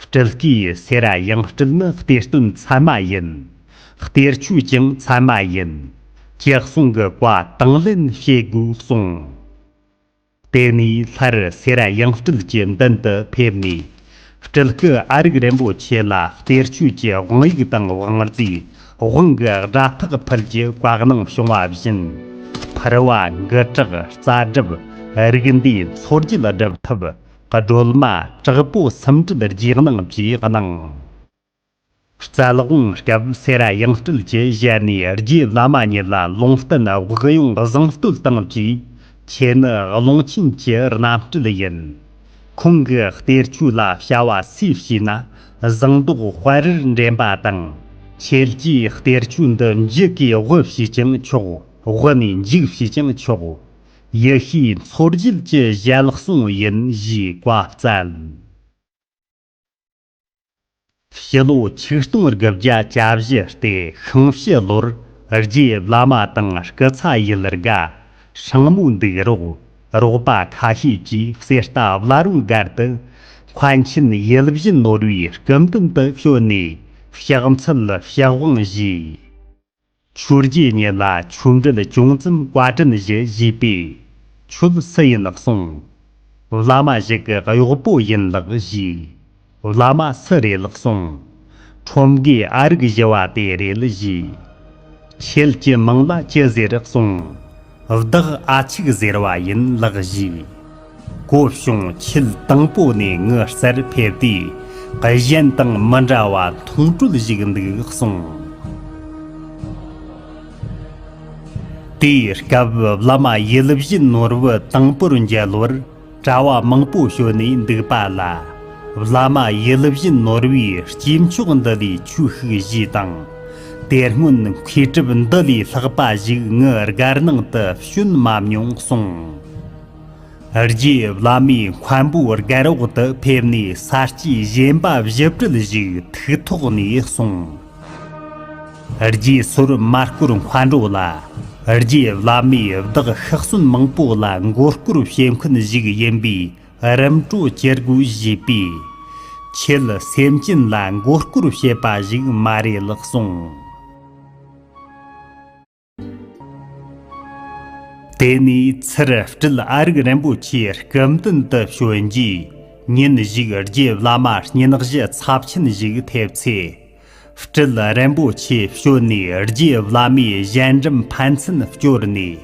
སྤྲུལ་སྐུའི་སེ་ར་ཡང་སྤྲུལ་ནི་གཏེར་སྟོན་ཚད་མ་ཡིན། གཏེར་ཆོས་ཀྱང་ཚད་མ་ཡིན། ཅེས་གསུང་གི་བཀའ་དང་ལེན་བྱེད་དགོས་གསུངས། དེ་ནས་སླར་སེ་ར་ཡང་སྤྲུལ་གྱི་མདུན་དུ་ཕེབས་ནས། སྤྲུལ་སྐུ་ཨ་རིག་རིན་པོ་ཆེ་ལ་གཏེར་ཆོས་ཀྱི་དབང་ཡིག་དང་དབང་རྫས་དབང་གི་སྒྲ་ཐག་ཕུལ་རྒྱུ་བཀའ་གནང་བྱུང་བ་བཞིན། ཕུར་བ་མགུལ་བྲག་རྩ་སྒྲུབ་རིགས་འདེད་མཚོ་རྒྱལ་སྒྲུབ་ཐབས་སྒྲོལ་མ་དྲག་པོ་སུམ་སྒྲིལ་རྗེས་གནང་བཅས་གནང་། རྩལ་དབང་སྐབས་སེ་ར་ཡང་སྤྲུལ་གྱི་ཞལ་ནས་རྗེ་བླ་མ་ཉིད་ལ་ལུང་བསྟན་དབུགས་དབྱུང་བཟང་བསྟོད་བཏང་བཅས། ཁྱེད་ནི་ཀླུང་ཆེན་གྱི་རྣམ་སྤྲུལ་ཡིན། ཁོང་གི་གཏེར་ཆོས་ལ་བྱ་བ་སུས་བྱས་ན་ཟངས་མདོག་དཔལ་རིར་འདྲེན་པ་དང་། ཁྱེད་ཀྱིས་གཏེར་ཆོས་འདི་འཇུག་གིས་དབུ་བྱས་ཀྱང་ཆོག། དབུ་ནས་འཇུག་བྱས་ཀྱང་ཆོག། ཡེ་ཤེས་མཚོ་རྒྱལ་གྱི་ཞལ་གསུང་ཡིན་ཞེས་བཀའ་སྩལ། ཕྱི་ལོ་ཆིག་སྟོང་དགུ་བརྒྱ་གྱ་བཞི་སྟེ་ཤིང་བྱི་ལོར་རྗེ་བླ་མ་དང་སྐུ་ཚ་ཡུལ་དགའ། སྲིང་མོ་འདུག་རོགས། རོགས་པ་ཁ་ཤས་ཀྱིས་གསེར་རྟ་བླ་རུང་སྒར་དུ་མཁན་ཆེན་ཡིད་བཞིན་ནོར་བུའི་སྐུ་མདུན་དུ་བྱོན་ནས་ཕྱག་འཚལ་ཕྱག་དབང་ཞུས། ཆོས་རྗེ་ཉིད་ལ་ཆོས་འབྲེལ་ཅུང་ཙམ་བཀའ་དྲིན་ཞུ་ཞུས་པས། ཁྱོད་སུ་ཡིན་གསུངས། བླ་མ་ཞིག་གི་གཡོག་པོ་ཡིན་ལགས་ཞུས། བླ་མ་སུ་རེད་ལགས་གསུངས། ཁྲོམ་དགེ་ཨ་རིག་ཞུ་བ་དེ་རེད་ཞུས། ཁྱེད་ཀྱི་མིང་ལ་ཅི་ཟེར་གསུངས། བདག་ཨ་ཆིག་ཟེར་བ་ཡིན་ལགས་ཞུས། གོ་བྱུང་། ཁྱེད་དང་པོ་ནས་ངའི་སར་ཕེབས་དུས་གཞན་དང་མི་འདྲ་བ་མཐོང་གྲོལ་ཞིག་འདུག་གསུངས། དེའི་སྐབས་བླ་མ་ཡིད་བཞིན་ནོར་བུ་དང་པོར་མཇལ་བར་གྲྭ་བ་མང་པོ་བྱོན་ནས་འདུག་པ་ལ། བླ་མ་ཡིད་བཞིན་ནོར་བུས་སྐྱེས་མཆོག་འདི་ལས་ཆོས་ཤིག་ཞུས་དང་། དེ་སྔོན་མཁས་གྲུབ་འདི་ལས་ལྷག་པ་ཞིག་ངའི་སྒར་ནང་དུ་བྱོན་མ་མྱོང་གསུངས། རྗེ་བླ་མའི་མཁན་པོའི་སྒར་འོག་ཏུ་ཕེབས་ནས་ས་སྐྱའི་བཞེན་པ་བཞི་སྤྲུལ་ཞིག་ཐུགས་ཐོག་ནས་གསུངས། རྗེ་སོར་མར་སྐོར་མཁའ་འགྲོ་ལ། རྗེ་བླ་མས་བདག་ཤི་གསོན་མང་པོ་ལ་མགོ་སྐོར་བྱེད་མཁན་ཞིག་ཡིན་པས་རིམ་གྲོ་བྱེད་དགོས་ཞུས་པས། ཁྱེད་སེམས་ཅན་ལ་མགོ་སྐོར་བྱེད་པ་ཞིག་མ་རེད་ལགས་གསུངས། དེ་ནས་ཚུར་སྤྲུལ་ཨ་རིག་རིན་པོ་ཆེའི་སྐུ་མདུན་དུ་བྱོན་རྗེས། ཉིན་ཞིག་རྗེ་བླ་མ་སྙུན་གཞི་ཚབས་ཆེན་ཞིག་ཐེབས་ཚེ། སྤྲུལ་རིན་པོ་ཆེ་བྱོན་ནས་རྗེ་བླ་མའི་ཞལ་འགྲམ་ཕན་ཚུན་བསྐྱོར་ནས།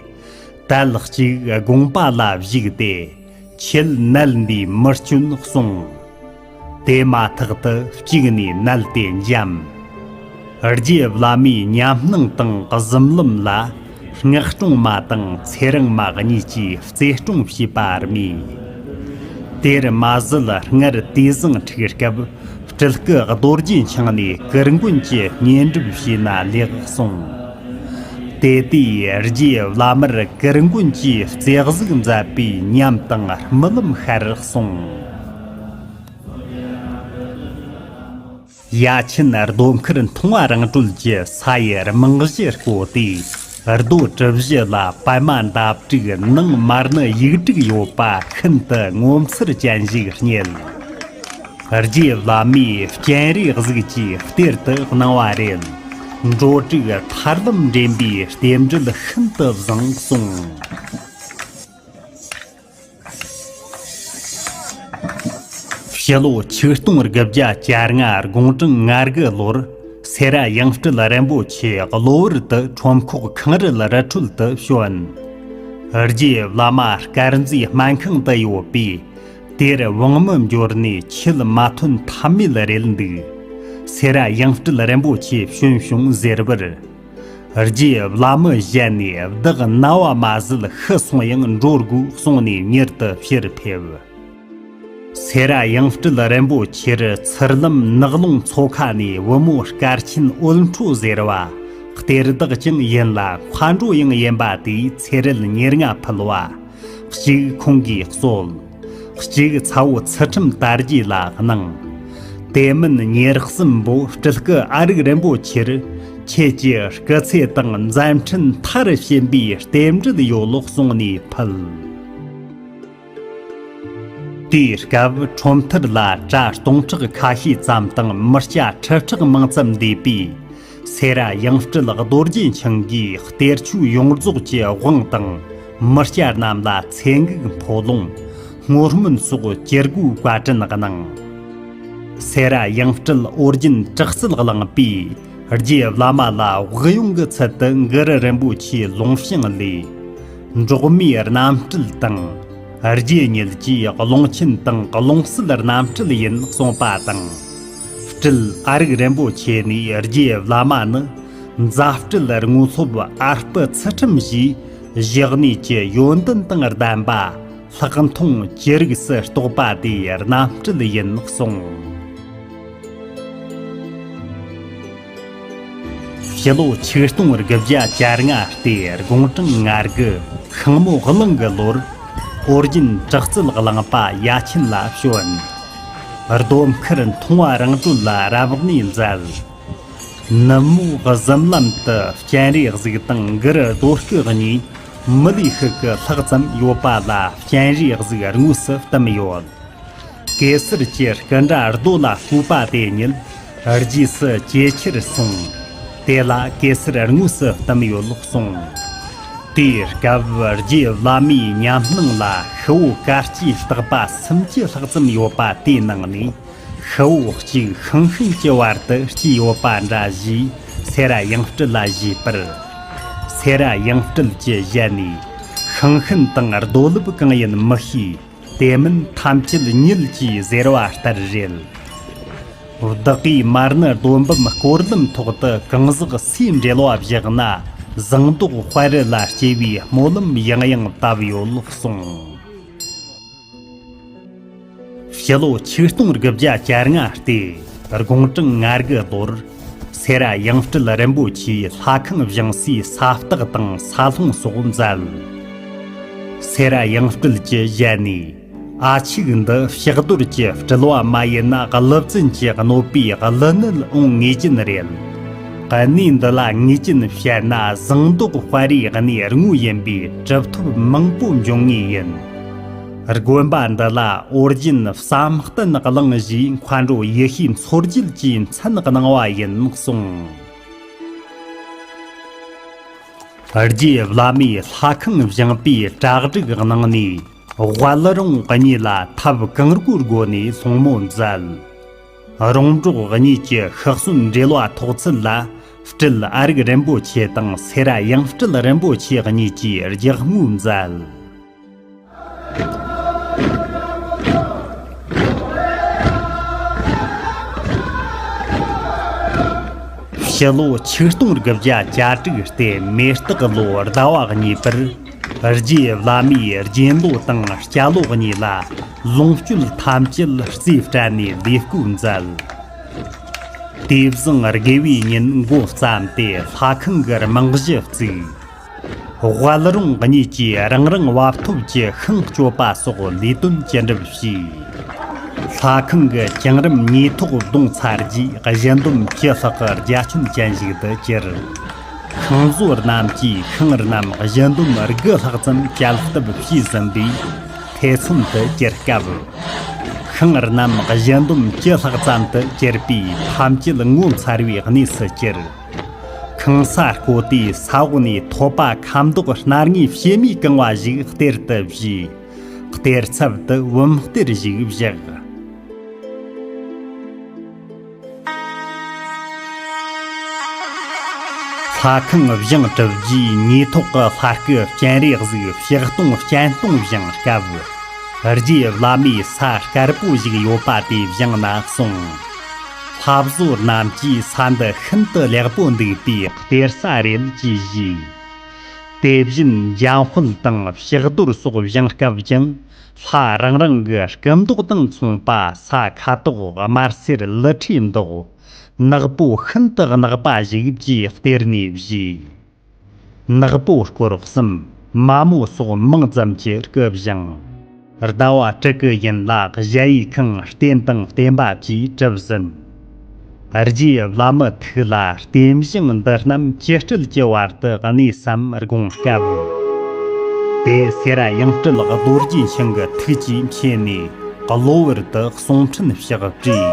དལ་གཅིག་དགོངས་པ་ལ་བཞུགས་ཏེ། ཁྱེད་ནད་འདིས་མི་སྐྱོན་གསུངས། དེ་མ་ཐག་ཏུ་གཅིག་ནས་ནད་དེ་འཇམ། རྗེ་བླ་མའི་ཉམས་སྣང་དང་གཟིམ་ལམ་ལ་སྔགས་སྲུང་མ་དང་ཚེ་རིང་མ་གཉིས་ཀྱིས་རྩེ་སྲུང་བྱས་པ་རྨིས། དེར་མ་ཟད་སྔར་དུས་བཟང་འཁྲིག་སྐབས་སྤྲུལ་སྐུ་རྡོ་རྗེ་འཆང་ནས་གུར་མགོན་གྱི་བསྙེན་སྒྲུབ་བྱས་ན་ལེགས་གསུངས། དེ་དུས་རྗེ་བླ་མར་གུར་མགོན་གྱིས་རྩེ་གཟུགས་མཛད་པས་ཉམས་དང་རྨི་ལམ་ཤར་གསུངས། ཡ་ཆེན་རྡོ་མཁར་མཐོང་བ་རང་གྲོལ་གྱི་ས་ཡི་རྨང་གཞི་བརྐོས་ཏེ། རྡོ་གྲུ་བཞི་ལ་པདྨ་འདབ་དྲུག་ནང་མར་ནི་ཡིག་དྲུག་ཡོད་པ་ཤིན་ཏུ་ངོ་མཚར་ཅན་ཞིག་རྙེད། རྗེ་བླ་མས་སྤྱན་རས་གཟིགས་ཀྱི་གཏེར་དུ་གནང་བ་རེད། འགྲོ་དྲུག་ཐར་ལམ་འདྲེན་པའི་རྟེན་འབྲེལ་ཤིན་ཏུ་བཟང་གསུངས། ཕྱི་ལོ་ཆིག་སྟོང་དགུ་བརྒྱ་གྱ་ལྔ་དགུང་གྲངས་ང་དགུ་ལོར་སེ་ར་ཡང་སྤྲུལ་རིན་པོ་ཆེ་གློ་བུར་དུ་ཁྲོམ་ཁོག་ཁང་རལ་རི་ཁྲོད་དུ་བྱོན། རྗེ་བླ་མ་དཀར་མཛེས་སྨན་ཁང་དུ་ཡོད་པས་ དེར་དབང་མི་འབྱོར་ནས་ཆེད་མ་ཐོན་ཐབས་མེད་རེད་འདུག། སེ་ར་ཡང་སྤྲུལ་རིན་པོ་ཆེ་བྱོན་བྱུང་ཟེར་བར། རྗེ་བླ་མ་ཞལ་ནས་བདག་ན་བ་མ་ཟད་ཤི་སོང་ཡང་འགྲོ་དགོས་གསུངས་ནས་མྱུར་དུ་ཕྱིར་ཕེབས། སེ་ར་ཡང་སྤྲུལ་རིན་པོ་ཆེར་ཚུར་ལམ་ནགས་ཀློང་མཚོ་ཁ་ནས་བུ་མོ་སྐར་ཆེན་འོད་འཕྲོ་ཟེར་བ་གཏེར་བདག་ཀྱང་ཡིན་ལ་མཁའ་འགྲོ་ཡང་ཡིན་པ་དེས་ཚེ་རིལ་ཉེར་ལྔ་ཕུལ་བ། གཅིག་ཁོང་གིས་གསོལ། གཅིག་ཚ་བོ་ཚུལ་ཁྲིམས་དར་རྒྱས་ལ་གནང་། དེ་མིན་ཉེར་གསུམ་པོ་སྤྲུལ་སྐུ་ཨ་རིག་རིན་པོ་ཆེར་ཁྱེད་ཀྱི་སྐུ་ཚེ་དང་མཛད་འཕྲིན་མཐར་ཕྱིན་པའི་རྟེན་འབྲེལ་ཡོད་ལོག་གསུངས་ནས་ཕུལ། དེའི་སྐབས་ཁྲོམ་ཐུར་ལ་གྲྭ་སྟོང་ཕྲག་ཁ་ཤས་ཙམ་དང་མི་སྐྱ་ཁྲི་ཕྲག་མང་ཙམ་འདུས་པས། སེ་ར་ཡང་སྤྲུལ་རྡོ་རྗེ་འཆང་གིས་གཏེར་ཆོས་ཡོངས་རྫོགས་ཀྱི་དབང་དང་། མི་སྐྱ་རྣམས་ལ་ཚེ་འགུགས་འཕོ་ལོང་། སྔོ་སྨོན་སོགས་ཅི་དགོས་བཀའ་དྲིན་གནང་། སེ་ར་ཡང་སྤྲུལ་ཨོ་རྒྱན་དྲག་རྩལ་བླངས་པས། རྗེ་བླ་མ་ལ་དབུགས་དབྱུང་གི་ཚུལ་དུ་གུ་རུ་རིན་པོ་ཆེའི་ལུང་བྱིན་ལས། འབྲོག་མིའི་རྣམ་སྤྲུལ་དང་། རྗེ་ཉིད་ཀྱིས་ཀློང་ཆེན་དང་ཀློང་གསལ་རྣམ་སྤྲུལ་ཡིན་གསུངས་པ་དང་། སྤྲུལ་ཨ་རིག་རིན་པོ་ཆེ་ནས་རྗེ་བླ་མ་ནི། མཛའ་སྤྲེལ་དངོས་སློབ་ཨར་པི་ཚུལ་ཁྲིམས་ཞེས། བཞག་ནས་ཀྱི་ཡོན་ཏན་དང་ལྡན་པ། ལྷག་མཐོང་ཅི་རིགས་སུ་གཏོགས་པ་དེའི་རྣམ་སྤྲུལ་ཡིན་གསུངས། ཕྱི་ལོ་ཆིག་སྟོང་དགུ་བརྒྱ་གྱ་ལྔ་སྟེ་དགུང་གྲངས་ང་དགུ་ཤིང་མོ་གླང་གི་ལོར། ཨོ་རྒྱན་དྲག་རྩལ་གླིང་པ་ཡ་ཆེན་ལ་བྱོན། རྡོ་མཁར་མཐོང་བ་རང་གྲོལ་ལ་རབ་གནས་མཛད། ནུབ་མོ་གཟིམ་ལམ་དུ་སྤྱན་རས་གཟིགས་དང་གུ་རུ་རྡོ་སྐུ་གཉིས་མི་ལུས་ཤུགས་ཀྱི་ལྷག་ཙམ་ཡོད་པ་ལ་སྤྱན་རས་གཟིགས་དངོས་སུ་བསྟིམས་ཡོད། གེ་སར་གྱི་སྐུ་འདྲ་རྡོ་ལ་བརྐོས་པ་དེ་ཉིད་རྗེས་སུ་ཇེ་ཆེར་སོང་། དེ་ལ་གེ་སར་དངོས་སུ་བསྟིམས་ཡོད་གསུངས། དེའི་སྐབས་རྗེ་བླ་མའི་ཉམས་སྣང་ལ་ཤི་བོ་དཀར་སྐྱའི་རྟག་པ་སུམ་ཅུ་ལྷག་ཙམ་ཡོད་པ་དེའི་ནང་ནས། ཤི་བོ་གཅིག་ཤིང་ཤུན་གྱི་བར་དུ་སྐྱེས་ཡོད་པ་འདྲ་ཞེས་སེ་ར་ཡང་སྤྲུལ་ལ་ཞུས་པར། སེ་ར་ཡང་སྤྲུལ་གྱི་ཞལ་ནས། ཤིང་ཤུན་དང་རྡོ་ལེབ་གང་ཡིན་མི་ཤེས། དེ་མིན་ཐམས་ཅད་ཉིད་ཀྱིས་ཟེར་བ་ལྟར་རེད། བདག་གིས་མར་ནི་རྡོ་འབུམ་སྐོར་ལམ་ཐོག་ཏུ་གང་ཟག་སུའི་འབྲེལ་བ་བཞག་ན། ཟངས་མདོག་དཔལ་རི་ལ་སྐྱེ་བའི་སྨོན་ལམ་ཡང་ཡང་བཏབ་ཡོད་གསུངས། ཕྱི་ལོ་ཆིག་སྟོང་དགུ་བརྒྱ་གྱ་ལྔ་སྟེ་དགུང་གྲངས་ང་དགུ་ལོར། སེ་ར་ཡང་སྤྲུལ་རིན་པོ་ཆེའི་ལྷ་ཁང་བཞེངས་སའི་ས་སྟག་དང་ས་སློང་སོགས་མཛད། སེ་ར་ཡང་སྤྲུལ་གྱི་ཞལ་ནས། ཨ་ཆོས་འདི་ཕྱག་རྡོར་གྱི་སྤྲུལ་བ་མ་ཡིན་ན་ཀླུ་བཙན་གྱི་གནོད་པའི་ཀླུ་ནད་འོང་ངེས་ཅན་རེད། གནས་འདི་ལ་ངེས་ཅན་བཤད་ན་ཟངས་མདོག་དཔལ་རིའི་གནས་དངོས་ཡིན་པས་གྲུབ་ཐོབ་མང་པོ་འབྱུང་ངེས་ཡིན། དགོན་པ་འདི་ལ་ཨོ་རྒྱན་བསམ་གཏན་གླིང་ཞེས་མཁའ་འགྲོ་ཡེ་ཤེས་མཚོ་རྒྱལ་གྱིས་མཚན་གནང་བ་ཡིན་གསུངས། རྗེ་བླ་མས་ལྷ་ཁང་བཞེངས་པའི་གྲ་སྒྲིག་གནང་ནས། དབལ་རོང་གཉིས་ལ་ཐབས་གང་དགོས་སྒོ་ནས་སློང་མོ་མཛད། རོང་འབྲོག་གཉིས་ཀྱི་ཤི་གསོན་འབྲེལ་བ་ཐོག་ཚད་ལ། སྤྲུལ་ཨ་རིག་རིན་པོ་ཆེ་དང་སེ་ར་ཡང་སྤྲུལ་རིན་པོ་ཆེ་གཉིས་ཀྱིས་རྒྱག་དངུལ་མཛད། ཕྱི་ལོ་ཆིག་སྟོང་དགུ་བརྒྱ་གྱ་དྲུག་སྟེ་མེ་སྟག་ལོ་ཟླ་བ་གཉིས་པར། རྗེ་བླ་མའི་རྗེ་ལོ་དང་སྐྱ་ལོ་གཉིས་ལ་ལོངས་སྤྱོད་ཐམས་ཅད་རྩིས་སྤྲད་ནས་ལས་བསྐོ་མཛད། དེ་བཟང་དགེ་བའི་ཉིན་མགོ་བརྩམས་ཏེ་ལྷ་ཁང་གི་རྨང་གཞི་བཙུགས། དབལ་རོང་གཉིས་ཀྱིས་རང་རང་བབ་ཐོབ་ཀྱི་ཤིང་གཅོད་པ་སོགས་ལས་དོན་ཅི་འགྲུབ་བྱས། ལྷ་ཁང་གི་གྱང་རིམ་ཉེ་ཐོག་བརྡུངས་ཚར་རྗེས་གཞལ་འདོམས་བཅུ་ལྷག་གི་རྒྱ་ཁྱོན་ཅན་ཞིག་ཏུ་གྱུར། ཤིང་བཟོ་རྣམས་ཀྱིས་ཤིང་རྣམས་གཞལ་འདོམས་དགུ་ལྷག་ཙམ་བཅད་ཐབས་བྱས་ཟིན་པས་ཐེ་ཚོམ་དུ་གྱུར་སྐབས། ཤིང་རྣམས་གཞལ་འདོམས་བཅུ་ལྷག་ཙམ་དུ་གྱུར་པས་ཐམས་ཅད་ངོ་མཚར་བའི་གནས་སུ་གྱུར། ཁང་ས་བརྐོས་ཏེ་ས་འོག་ནས་ཐོད་པ་ཁ་མདོག་སྣར་ངའི་ཕྱེ་མས་གང་བ་ཞིག་གཏེར་དུ་བཞེས། གཏེར་ཚབ་ཏུ་བུམ་གཏེར་ཞིག་བཞག། ལྷ་ཁང་བཞེངས་གྲུབ་རྗེས་ཉེ་ཐོག་གི་ལྷ་སྐུ་སྤྱན་རས་གཟིགས་ཕྱག་སྟོང་སྤྱན་སྟོང་བཞེངས་སྐབས། རྗེ་བླ་མའི་ས་དཀར་པོ་ཞིག་ཡོད་པ་དེ་བཞེངས་ན་གསུངས། ལྷ་བཟོ་རྣམས་ཀྱིས་ས་འདི་ཤིན་ཏུ་ལེགས་པོ་འདུག་པས་སྟེར་ས་རེད་ཅེས་ཞུས། དེ་བཞིན་འཇམ་དཔལ་དང་ཕྱག་རྡོར་སོགས་བཞེངས་སྐབས་ཀྱང་ལྷ་རང་རང་གི་སྐུ་མདོག་དང་མཚུངས་པ། ས་ཁ་དོག་དམར་སེར་ལི་ཁྲིའི་མདོག། ནག་པོ་ཤིན་ཏུ་གནག་པ་ཞིག་ཅེས་སྟེར་ནས་བཞེས། ནག་པོ་སྐོར་གསུམ། མ་མོ་སོགས་མིང་ཙམ་གྱི་སྐུ་བཞེངས། ཟླ་བ་དྲུག་གི་ཡུན་ལ་གཞལ་ཡས་ཁང་རྟེན་དང་བརྟེན་པ་བཅས་གྲུབ་ཟིན། རྗེ་བླ་མའི་ཐུགས་ལ་རྟེན་བཞེངས་འདི་རྣམས་ཅི་སྤྲུལ་གྱི་བར་དུ་གནས་སམ་དགོངས་སྐབས། དེ་སེ་ར་ཡང་སྤྲུལ་རྡོ་རྗེ་འཆང་གི་ཐུགས་ཀྱིས་མཁྱེན་ནས། གློ་བུར་དུ་གསུང་འཕྲིན་ཕྱག་བྲིས།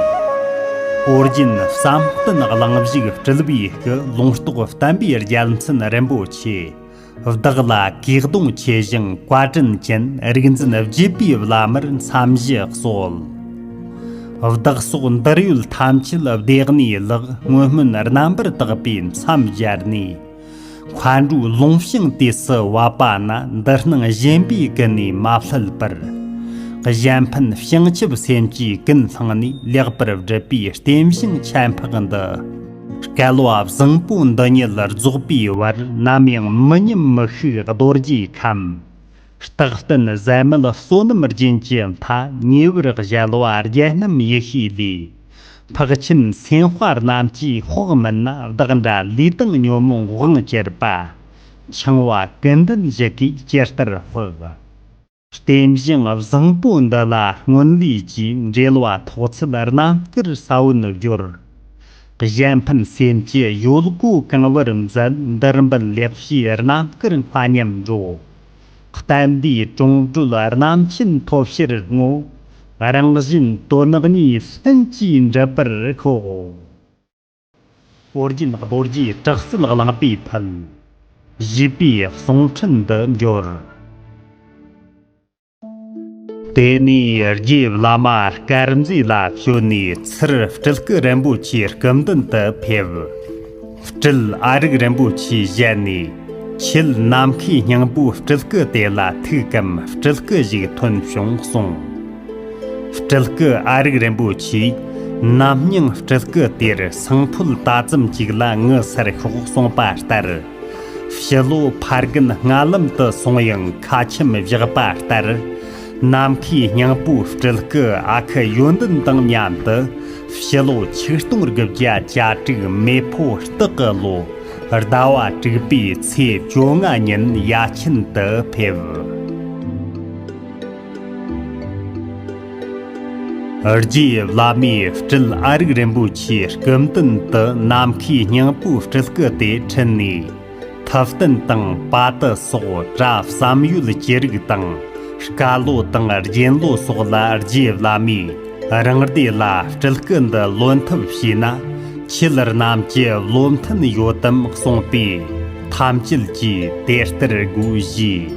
ཨོ་རྒྱན་བསམ་གཏན་གླིང་བཞུགས་སྤྲུལ་པའི་སྐུ་ལུང་རྟོགས་བསྟན་པའི་རྒྱལ་མཚན་རིན་པོ་ཆེ། བདག་ལ་གུས་གདུང་ཆེ་ཞིང་བཀའ་དྲིན་ཅན་རིག་འཛིན་བརྒྱུད་པའི་བླ་མར་མཚམས་བཞི་གསོལ། བདག་སོགས་འདིར་ཡོད་ཐམས་ཅད་བདེ་གནས་ལག་སྔོན་སྨོན་རྣམ་པར་དག་པས་མཚམས་སྦྱར་ནས། མཁའ་འགྲོའི་ལུང་བྱང་དུས་སུ་བབ་པ་ན། འདི་སྣང་གཞན་པའི་ཀུན་ནས་མ་བསླད་པར། གཞན་ཕན་བྱང་ཆུབ་སེམས་ཀྱི་ཀུན་བསླངས་ནས། ལེགས་པར་བསྒྲུབས་པའི་རྟེན་བཞེངས་ཆད་འཕགས་འདི། བསྐལ་པ་བཟང་པོ་འདི་ཉིད་རྫོགས་པའི་བར། ནམ་ཡང་མི་ཉམས་མི་ཤིགས་རྡོ་རྗེའི་ཁམས། རྟག་བརྟན་གཟབ་མེད་བསོད་ནམས་རྒྱུན་གྱི་མཐའ། ཉེ་བར་གཞལ་བ་རྒྱལ་རྣམས་ཡེ་ཤེས་ལས། འཕགས་ཆེན་སེམས་དཔའ་རྣམས་ཀྱིས་དཔག་མིན་ན། བདག་འདྲ་ལུས་དང་ཉོན་མོངས་དབང་བསྐྱེད་པ། འཆིང་བ་ཀུན་ལྡན་བཞི་གིས་ཇི་ལྟར་དཔག། རྟེན་བཞེངས་བཟང་པོ་འདི་ལ་སྔོན་ལུས་ཀྱིས། འབྲེལ་བ་ཐོགས་ཚད་རྣམ་དཀར་ས་བོན་སྦྱོར། གཞན་ཕན་སེམས་ཀྱི་ཡོལ་གོ་གང་བར་མཛད། འདིར་འབུལ་ལེགས་བྱས་རྣམ་དཀར་མཁའ་མཉམ་འགྲོ། བསྟན་འདིའི་གྲོང་རྡལ་རྣམ་མཁྱེན་ཐོབ་ཕྱིར་བསྔོ། རང་གཞན་དོན་གཉིས་ལྷུན་གྱིས་འགྲུབ་པར་ཤོག། ཨོ་རྒྱན་རྡོ་རྗེའི་དྲག་རྩལ་གླེང་པའི་ཕུལ། བཞེས་པའི་གསུང་འཕྲིན་དུ་འབྱོར། དེ་ནས་རྗེ་བླ་མ་དཀར་མཛེས་ལ་བྱོན་ནས། ཚུར་སྤྲུལ་སྐུ་རིན་པོ་ཆེའི་སྐུ་མདུན་དུ་ཕེབས། སྤྲུལ་ཨ་རིག་རིན་པོ་ཆེའི་ཞལ་ནས། ཁྱེད་ནམ་མཁའི་སྙིང་པོའི་སྤྲུལ་སྐུ་དེ་ལ་ཐུགས་ཀྱི་སྤྲུལ་སྐུ་ཞིག་ཐོན་བྱུང་གསུངས། སྤྲུལ་སྐུ་ཨ་རིག་རིན་པོ་ཆེས་ནམ་སྙིང་སྤྲུལ་སྐུ་དེར་སང་ཕོད་ད་ཙམ་ཅིག་ལ་ངུ་སར་ཤོག་གསུངས་པ་ལྟར། ཕྱི་ལོ་ཕ་རྒན་ལྔ་ལམ་དུ་སོང་ཡང་ཁ་ཆེམས་བཞག་པ་ལྟར། ནམ་མཁའི་སྙིང་པོའི་སྤྲུལ་སྐུ་ཨ་ཁུ་ཡོན་ཏན་དང་མཉམ་དུ་ཕྱི་ལོ་ཆིག་སྟོང་དགུ་བརྒྱ་གྱ་དྲུག་མེ་ཕོ་སྟག་གི་ལོ་ཟླ་བ་དྲུག་པའི་ཚེས་བཅོ་ལྔ་ཉིན་ཡར་ཆེན་དུ་ཕེབས། རྗེ་བླ་མས་སྤྲུལ་ཨ་རིག་རིན་པོ་ཆེའི་སྐུ་མདུན་དུ་ནམ་མཁའི་སྙིང་པོའི་སྤྲུལ་སྐུ་དེ་ཁྲིད་ནས། ཐུབ་བསྟན་དང་པ་ཏི་སོགས་གྲྭ་བསམ་ཡོད་ཅི་རིགས་དང་། དཀའ་ལོ་དང་རྒྱན་ལོ་སོགས་ལ་རྗེ་བླ་མས་རང་སྡེ་ལ་སྤྲུལ་སྐུ་འདི་ལོན་ཐབས་བྱས་ན། ཁྱེད་རྣམས་ཀྱི་བློ་མཐུན་ཡོད་དམ་གསུངས་པས། ཐམས་ཅད་ཀྱིས་དེ་ལྟར་དགོས་ཞེས།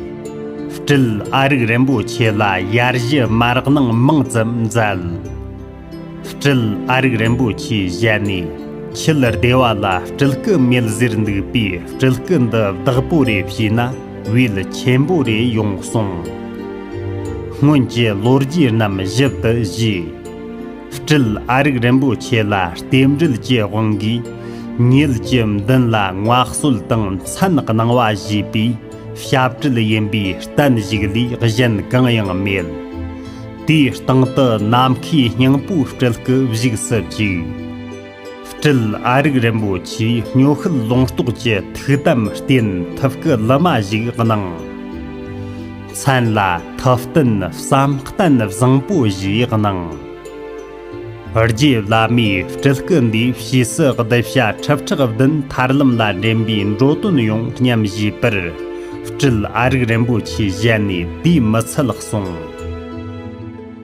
སྤྲུལ་ཨ་རིག་རིན་པོ་ཆེ་ལ་ཡར་ཞུ་མར་གནང་མང་ཙམ་མཛད། སྤྲུལ་ཨ་རིག་རིན་པོ་ཆེའི་ཞལ་ནས། ཁྱེད་སྡེ་བ་ལ་སྤྲུལ་སྐུ་མེད་ཟེར་འདུག་པས། སྤྲུལ་སྐུ་འདི་བདག་པོ་རེ་བྱས་ན་བེད་ཆེན་པོ་རེ་ཡོང་གསུངས། སྔོན་གྱི་ལོ་རྒྱུས་རྣམས་ཞིབ་ཏུ་ཞུས། སྤྲུལ་ཨ་རིག་རིན་པོ་ཆེ་ལ་རྟེན་འབྲེལ་གྱི་དབང་གིས། ཉིད་ཀྱི་མདུན་ལ་མངའ་གསོལ་དང་མཚན་གནང་བ་བཞེས་པས། ཞབས་བྲལ་ཡིན་པའི་གཏན་ཞིག་ལས་གཞན་གང་ཡང་མེད། དེའི་སྟེང་དུ་ནམ་མཁའི་སྙིང་པོའི་སྤྲུལ་སྐུ་བཞུགས་སུ་བཅུག། སྤྲུལ་ཨ་རིག་རིན་པོ་ཆེའི་སྨྱོ་ཤུལ་ལུང་རྟོགས་ཀྱི་ཐུགས་དམ་རྟེན་ཐུབ་སྐུ་ལི་མ་ཞིག་གནང་། མཚན་ལ་ཐུབ་བསྟན་བསམ་གཏན་བཟང་པོ་ཞེས་གནང་། རྗེ་བླ་མའི་སྤྲུལ་སྐུ་འདིའི་ཕྱིས་སུ་གདུལ་བྱ་ཁྲི་ཕྲག་བདུན་ཐར་ལམ་ལ་འདྲེན་པའི་འགྲོ་དོན་ཡོང་སྙམ་བཞེས་པར། སྤྲུལ་ཨ་རིག་རིན་པོ་ཆེའི་ཞལ་ནས་དེས་མི་ཚད་གསུངས།